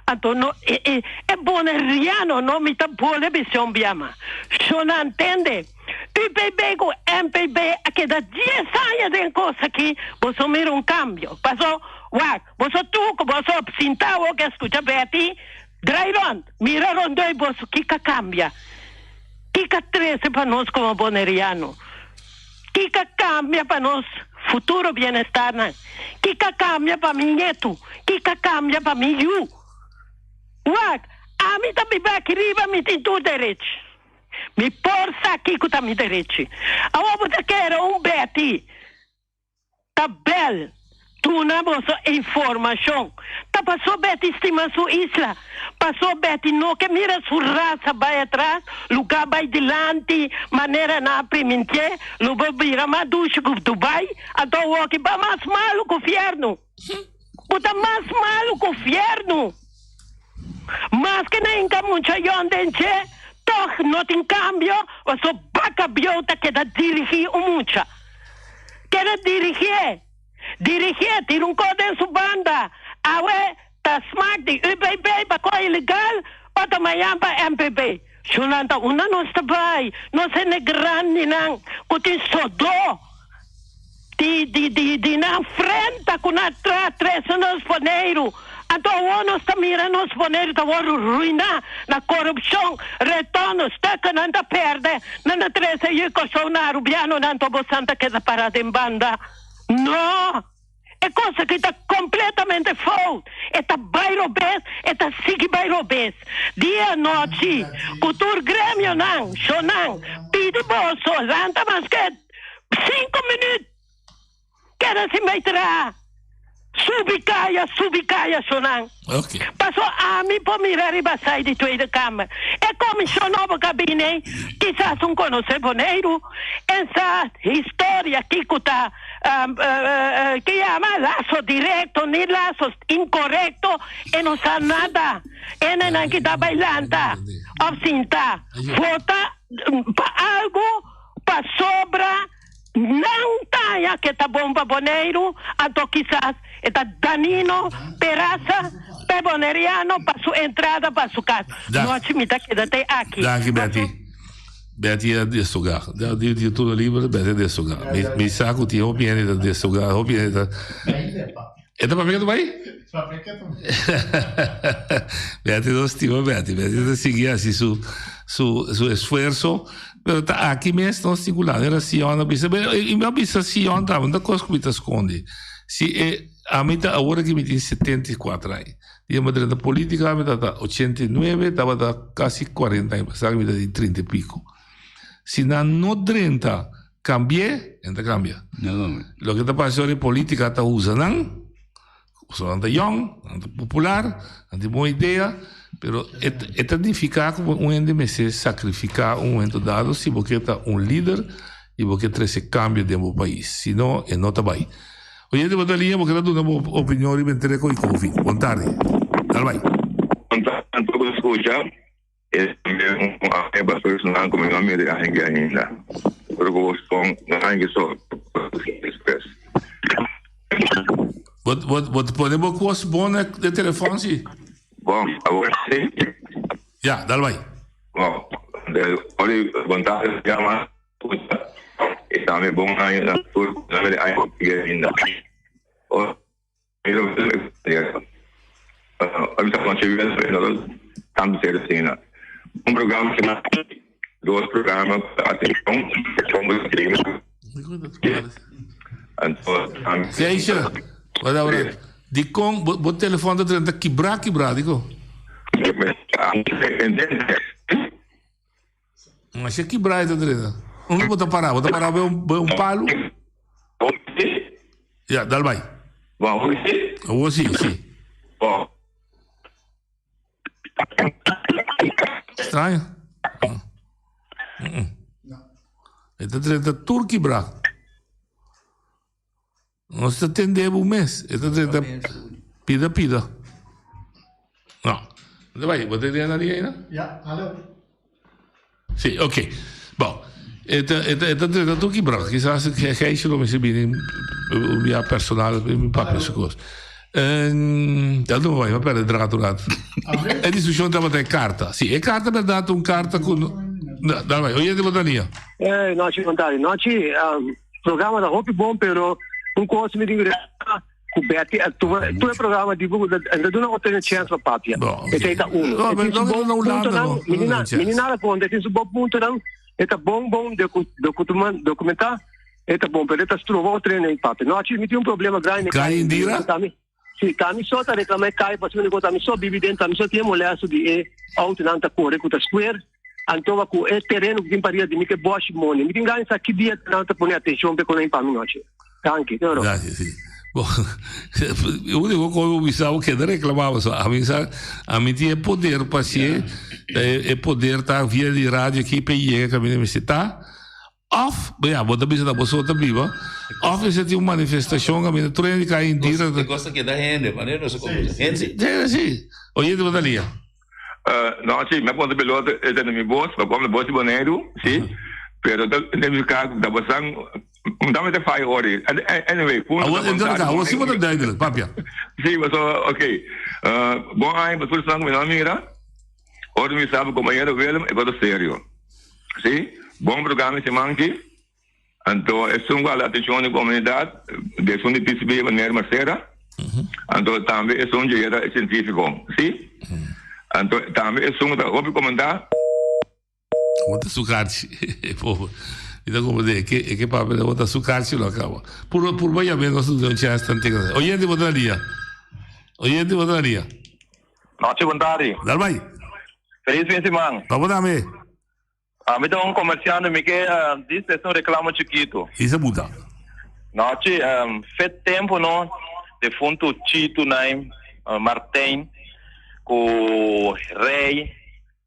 Anto no e e e boneriano no mi ta bole bision biama. Shona ntende. UPB ku MPB a keda dies aña den kos aki, boso mira un kambio. Paso, wak, boso tur ku boso sinta awor ke skucha Betty, Draai rond, mira rondoi boso kiko a kambia, kiko a trese pa nos komo boneriano, kiko a kambia pa nos futuro bienestarnan, kiko a kambia pa mi ñetu, kiko a kambia pa mi yu. Wak, ami ta biba aki riba, mi tin tur derechi. Mi por sa kiko ta mi derechi. Awor bo ta kere un Betty. Ta bel. Duna boso informashon. Ta paso Betty stima su isla. Paso Betty no ke mira su rasa bai atras, luga bai dilanti, manera nan a primintié, lo bo bira mas dushi ku Dubai, anto awoki ba mas malu ku fiernu. Bo ta mas malu ku fiernu. Maske nan hinka mucha yon den dje, tog no tin kambio, paso baka bieu ta keda dirigí un mucha. Keda dirigié. Dirigié, tira un kos den su banda. Awe ta smak di UPB pa kos ilegal, otro mañan pa MPB. Shunan ta unda nos ta bai, nos hende grandinan ku tin sodó di di di di nan frenta ku nan tra trese nos Boneiru. Anto awor nos ta mira nos Boneiru ta wòrdu ruiná na korupshon, retorno, stukken ta pèrdè, nan ta trese yu Kòrsou na Arubianonan, anto bosan ta keda pará den banda. No! E kos aki ta kompletamente fout. E ta bai robes, e ta sigui bai robes. Dia anochi, ku tur gremionan, shownan, pidi boso lanta maske sinku minüt, keda sin bai traha. Subi kaya, subi kaya, shownan. Paso ami por mira riba sai di Tweede Kamer. E komishon nobo ku a bini ei, kisas un konosé Boneiru en sa historia kiko ta ke yama laso direkto ni laso inkorekto, e no sa nada. Hendenan ki ta bai lanta òf sinta vota pa algu pasobra. Nan taña ke ta bon pa Boneiru, anto kisas e ta danino p'e rasa, p'e boneriano, pa su entrada pa su kas. Nochi mi ta keda te aki. Danki Betty. Betty a destoga. Di di turno liber Betty a destoga. Mi mi sa ku tin hopi hende ta destoga, hopi hende ta E ta papia ku ta bai? Betty no stima Betty. Betty ta sigui hasi su su su esfuerso. Pero ta aki mes nos tin ku laga era Sion a bisa. Pero i mi a bisa Sion tambe, no ta kos ku mi ta skonde. Si e ami ta awor aki mi tin 74 aña. Dia mi a drenta politika mi tabata 89, tabata kasi 40 aña pasá mi ta di 30 i piko. Si nan no drenta kambi'é, nan ta kambia. Loke ta pasa ora e politika ta usa nan, pasobra nan ta yòn, nan ta popular, nan tin bon idea, pero e e ta nifiká ku un hende mester sakrifiká un momento dado si bo ke ta un lider i bo ke trese kambio den bo pais. Si no, e no ta bai. Oyente bo ta liña bo ke ta duna bo opinion riba entre ku i covid. Bon tardi. Dal bai. Bon tardi tur ku ta skucha. E tambe un aña pasó esnan ku mi no a mira e aña aki ainda. Pero ku bo son un aña so despues. Bo bo bo ta pone bo kos bon na e telefòn si? Bon, awor si. Ya, dal bai. Bon, ora di bon tardi yama e tambe bon aña na tur ku no a mira e aña aki ainda. Un programa dos programa atención Geisje, wat ahora? Di kon bo, bo telefon ta drenta kibra kibra, diko? Masha kibra e ta drenta. Unda bo ta para? Bo ta para bij un, bij un palu? Ja, dal bai. Awor si, si. Straño. E ta drenta tur kibra. Nos ta tende bo mes. E ta drenta pida pida. No. Bo ta bai, bo ta den na ria aina? Ja, hallo. Si, ok. Bon. E ta, e ta, e ta drenta tur kibra. Kisas Gijsje lo mester bini un bia personal mi papia su kos. Dat no bai, mi a perde draad un rato. E discusion tabata e karta. Si, e karta berdad ta un karta ku no, dal bai. Oyente bo ta nia. Eh, nochi Montari. Nochi, Programa ta hopi bon pero un cos mi tin cu Betty a tuma tur e programa di bu ta duna otro chance pa papia. Esey ta uno. E tin su bon puntonan, mi ni nada contra, e tin su bon puntonan, e ta bon bon documenta, e ta bon pero e ta stroba otro hende papia. No achi mi tin un problema grandi. Kai Indira? Si, ta mi so ta reclama e kai pasobra mi ta mi so bibi den, ta mi so tin e molesto di e autonan ta core cu ta square. Anto wa ku e tereno ku tin pariba di mi ke boshi moni. Mi tin gana sa ki dia nan ta pone atencion pe kono pa mi nochi. Danki. Gracias, si. Bo, e único cosa bo bisa bo keda reclama paso ami sa ami tin e poder pa hacié e e poder ta via di radio aki pa e yega caminda mester ta of ya bo ta bisa ta bo so ta biba of mester tin un manifestacion caminda tur hende cay indira E cosa keda hende manera nos a conversa hende. Si si oyente bo ta lia. No, si, mi a puntra piloto, e ta mi bos, pa kom bos di Boneiru, si, pero ta nifiká ku ta basan, un ta mester faya ori. Anyway, punto ta bon tardi. Awor si bo ta duidelijk, papia. Si, pasobra, ok, bon aña pa tur esnan ku mi no a mira, ora mi sa bo kompañero Willem, e kos ta serio, si, bon programa e siman aki, Anto esun ku hala atenshon di komunidat di esun di PCB meneer Marcera, anto tambe esun dje yera e sientífiko, si? Anto tambe esun ku ta hopi komentá. Bo ta su karchi, pober. Mi ta komprendé, e ke e ke papia bo ta su karchi lo a kaba. Purba purba yam'é nos duna un chèns tantico. Oyente bo ta na lia. Oyente bo ta na lia. Nochi bon tardi. Dal bai. Felis fin siman. Pa bo tambe. Ami ta un comerciante, mi ke dis es un reclamo chikito. Isa buta. Nochi, fet tempo no, defunto Chito Naim, Martijn, cu Rey,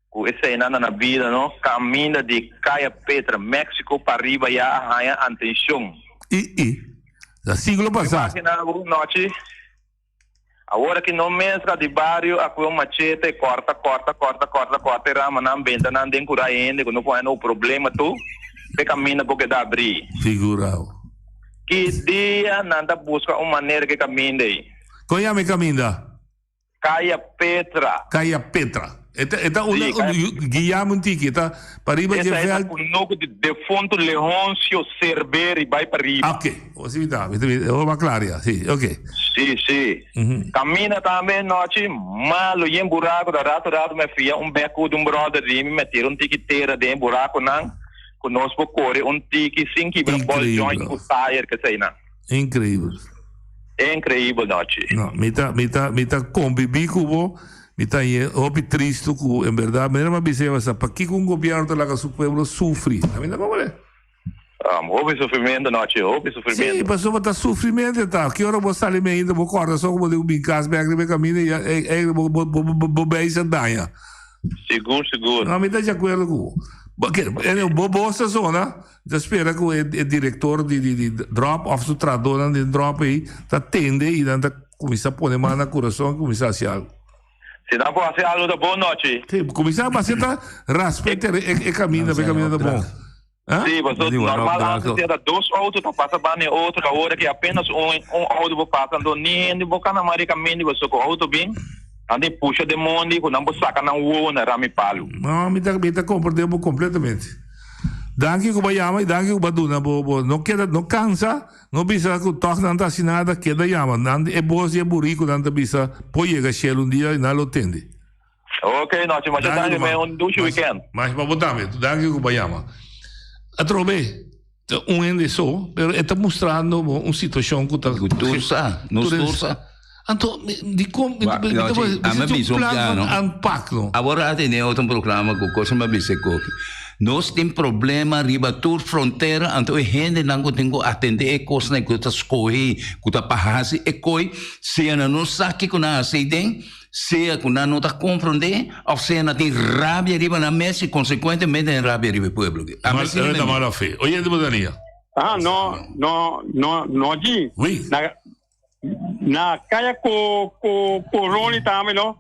cu eseinan na na bida no, caminda di Caya Petra, Mexico pa riba ya a haya antencion. I, i. Ta siglo pasa. Imagina bo, Nochi. Awor aki no mezcla di bario a cue un machete corta corta corta corta corta e ramanan benta nan den cura e hende cu no por haya no problema tu pe caminda por keda abri. Figurao. Ki dia nan ta busca un manera ke caminda ey? Con yama e caminda? Caya Petra. Caya Petra. E ta e ta una Sí, Caya guiame un tiki e ta pariba dje Esa e ta veld. kunuku di defuntu Leoncio Cerveri bai pariba. Ok, o si mi ta, mi ta mi ta klar ya, si, ok. Sí, sí. Camina tambe nochi malo yen buraco da rato rato mi a fia un becu di un brother di mi mi a tira un tiki tera den e buraconan cu nos por core un tiki sin kibra ball joint Increíble. cu tire keseynan. Increíble. Increíble nochi. No, mi ta, mi ta, mi ta convivi cu bo, mi ta ye hopi tristo cu en berdad, manera mi a bisa ya pakiko un gobierno ta laga su pueblo sufri? A mi ta comprende. Um, hopi sufrimiento nochi, hopi sufrimiento. Sí, pasobra ta sufrimiento ta. Ki ora bo sali me ainda bo corda so cu bo tin cu bin cas bek riba e caminda y e bo bo bo bo beis a daña. Sigur, sigur. No, mi ta di acuerdo cu bo. Bo ke, bo bos ta zona. Mi ta spera ku e e direktor di di di drop òf su trahadónan den drop ei ta tende i nan ta kuminsá pone man na kurason i kuminsá hasi algu. Si nan por hasi algu ta bon nochi. Sí, kuminsá base ta raspa e tere e kaminda pa e kaminda ta bon. Ah? Sí, pasobra normal antes si ta dos outo ta pasa banda e otro, awor aki apenas un un outo por pasa, anto ni hende por kana mas di kaminda pasobra ku outo bin nan tin pusha den mondi ku nan por saka nan wowo na rami palu. No, mi ta mi ta komprende bo kompletamente. Danki ku bo a yama i danki ku bo a duna bo bo no keda no kansa no bisa ku tòg nan ta hasi nada keda yama nan e bos di e buriku nan ta bisa por yega shelu un dia i nan lo tende. Ok nochi masha Danki danki ruman. un dushi weekend. Masha pa bo tambe danki ku bo a yama. Atrobe ta un hende so pero e ta mustrando bo un situashon ku ta Ku tur sa nos tur sa. Anto dikon mi ta mi un plan van aanpak no. Awor a tene otro programa ku cosa mi a bisa e koki. Nos tin problema riba tur frontera anto e hendenan ku tin ku atende e kosnan ku ta skohe ku ta pa hasi e koi sea nan no sa kiko nan hasi den sea ku nan no ta komprende òf sea nan tin rabia riba nan mes i konsekuentemente nan rabia riba e pueblo. Ta mala fe. Oyente bo Dania. Ah no no no no dji. Oui. Na kaya ko ko koroni tambe no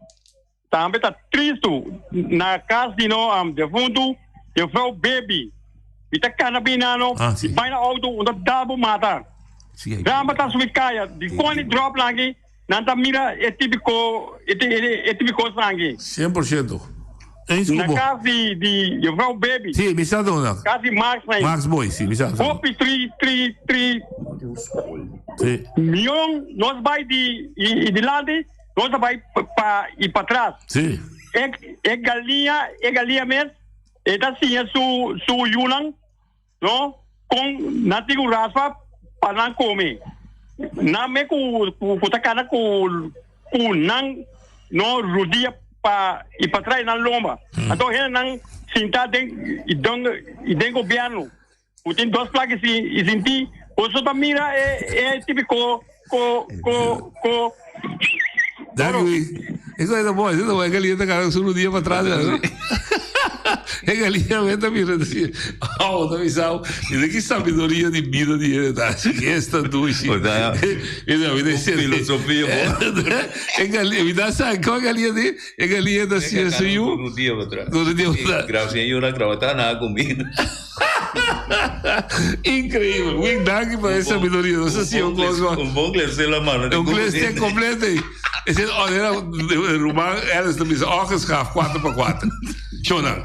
tambe ta tristu na kas di no um, defuntu juffrouw Baby mi ta kana bin na no Ah, sí. bai na auto un ta dal bo mata Sí, ay, Ramba ta subi kaya di koni drop langi nan ta mira e tipiko e, e, e tipiko sangi 100%. Eens na ku bo. kas di di juffrouw Baby Sí, mi sa dona. kas di Max na Max Boy, sí, mi sa. Hopi tri tri tri Sí. Mion nos bai di i dilanti, nos ta bai pa i patras. Sí. E e galiña, e galiña mes e ta siña su su yunan, no, kon nan tin ku raspa pa nan kome. Nan me ku ku ta kana ku ku nan no rudia pa i patras nan lomba. Anto hendenan sinta den i den i den gobierno. Ku tin dos plak i sinti, boso ta mira e e tipiko. ko, ko, ko. Danki, Win. Eso es bo, eso es bo. E galinha ta cara solo dia para atrás, no? E galinha meta mira assim, oh, ta bisao. E de que sabedoria de vida de ele tá. Esta dushi. E não, me deixa. Filosofia, bo. E galinha, me dá sa, qual galinha de? E galinha da cia suyu. No dia para trás. No dia para trás. Graças a Deus, na gravata nada comigo. Increíble. Win, danki pa e sabiduria. Nos a siña un kos. Un bon klesé la mano. Un klesé completo. Ese era ruman Ellis ta bisa afgeschaft 4 pa 4. Shona,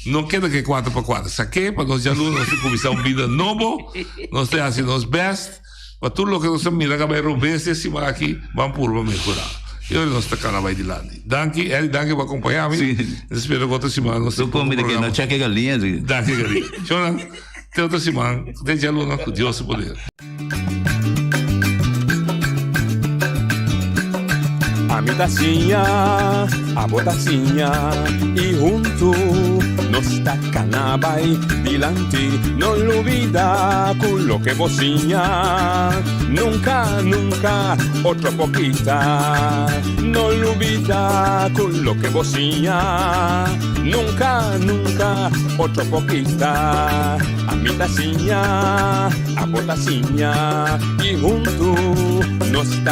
no keda ke 4 pa 4. Saké pa nos djaluna nos ta kuminsá un bida nobo. Nos ta hasi nos best pa tur loke nos a mira ka bai robes e siman aki ban purba mehorá. I ora nos ta kana bai dilanti. Danki Eddie, danki pa akompañá mi. Nos spera ku otro siman nos tin Tur un komida ke programa. no cheke galiña. Danki galiña. Shona, te otro siman, te djaluna ku Dios su poder. Ami ta siña, abo ta siña y huntu nos ta cana bay dilanti. No lubida cu loke bo siña nunca, nunca otro por kita. No lubida cu loke bo siña nunca, nunca otro por kita. Ami ta siña, abo ta siña y huntu nos ta.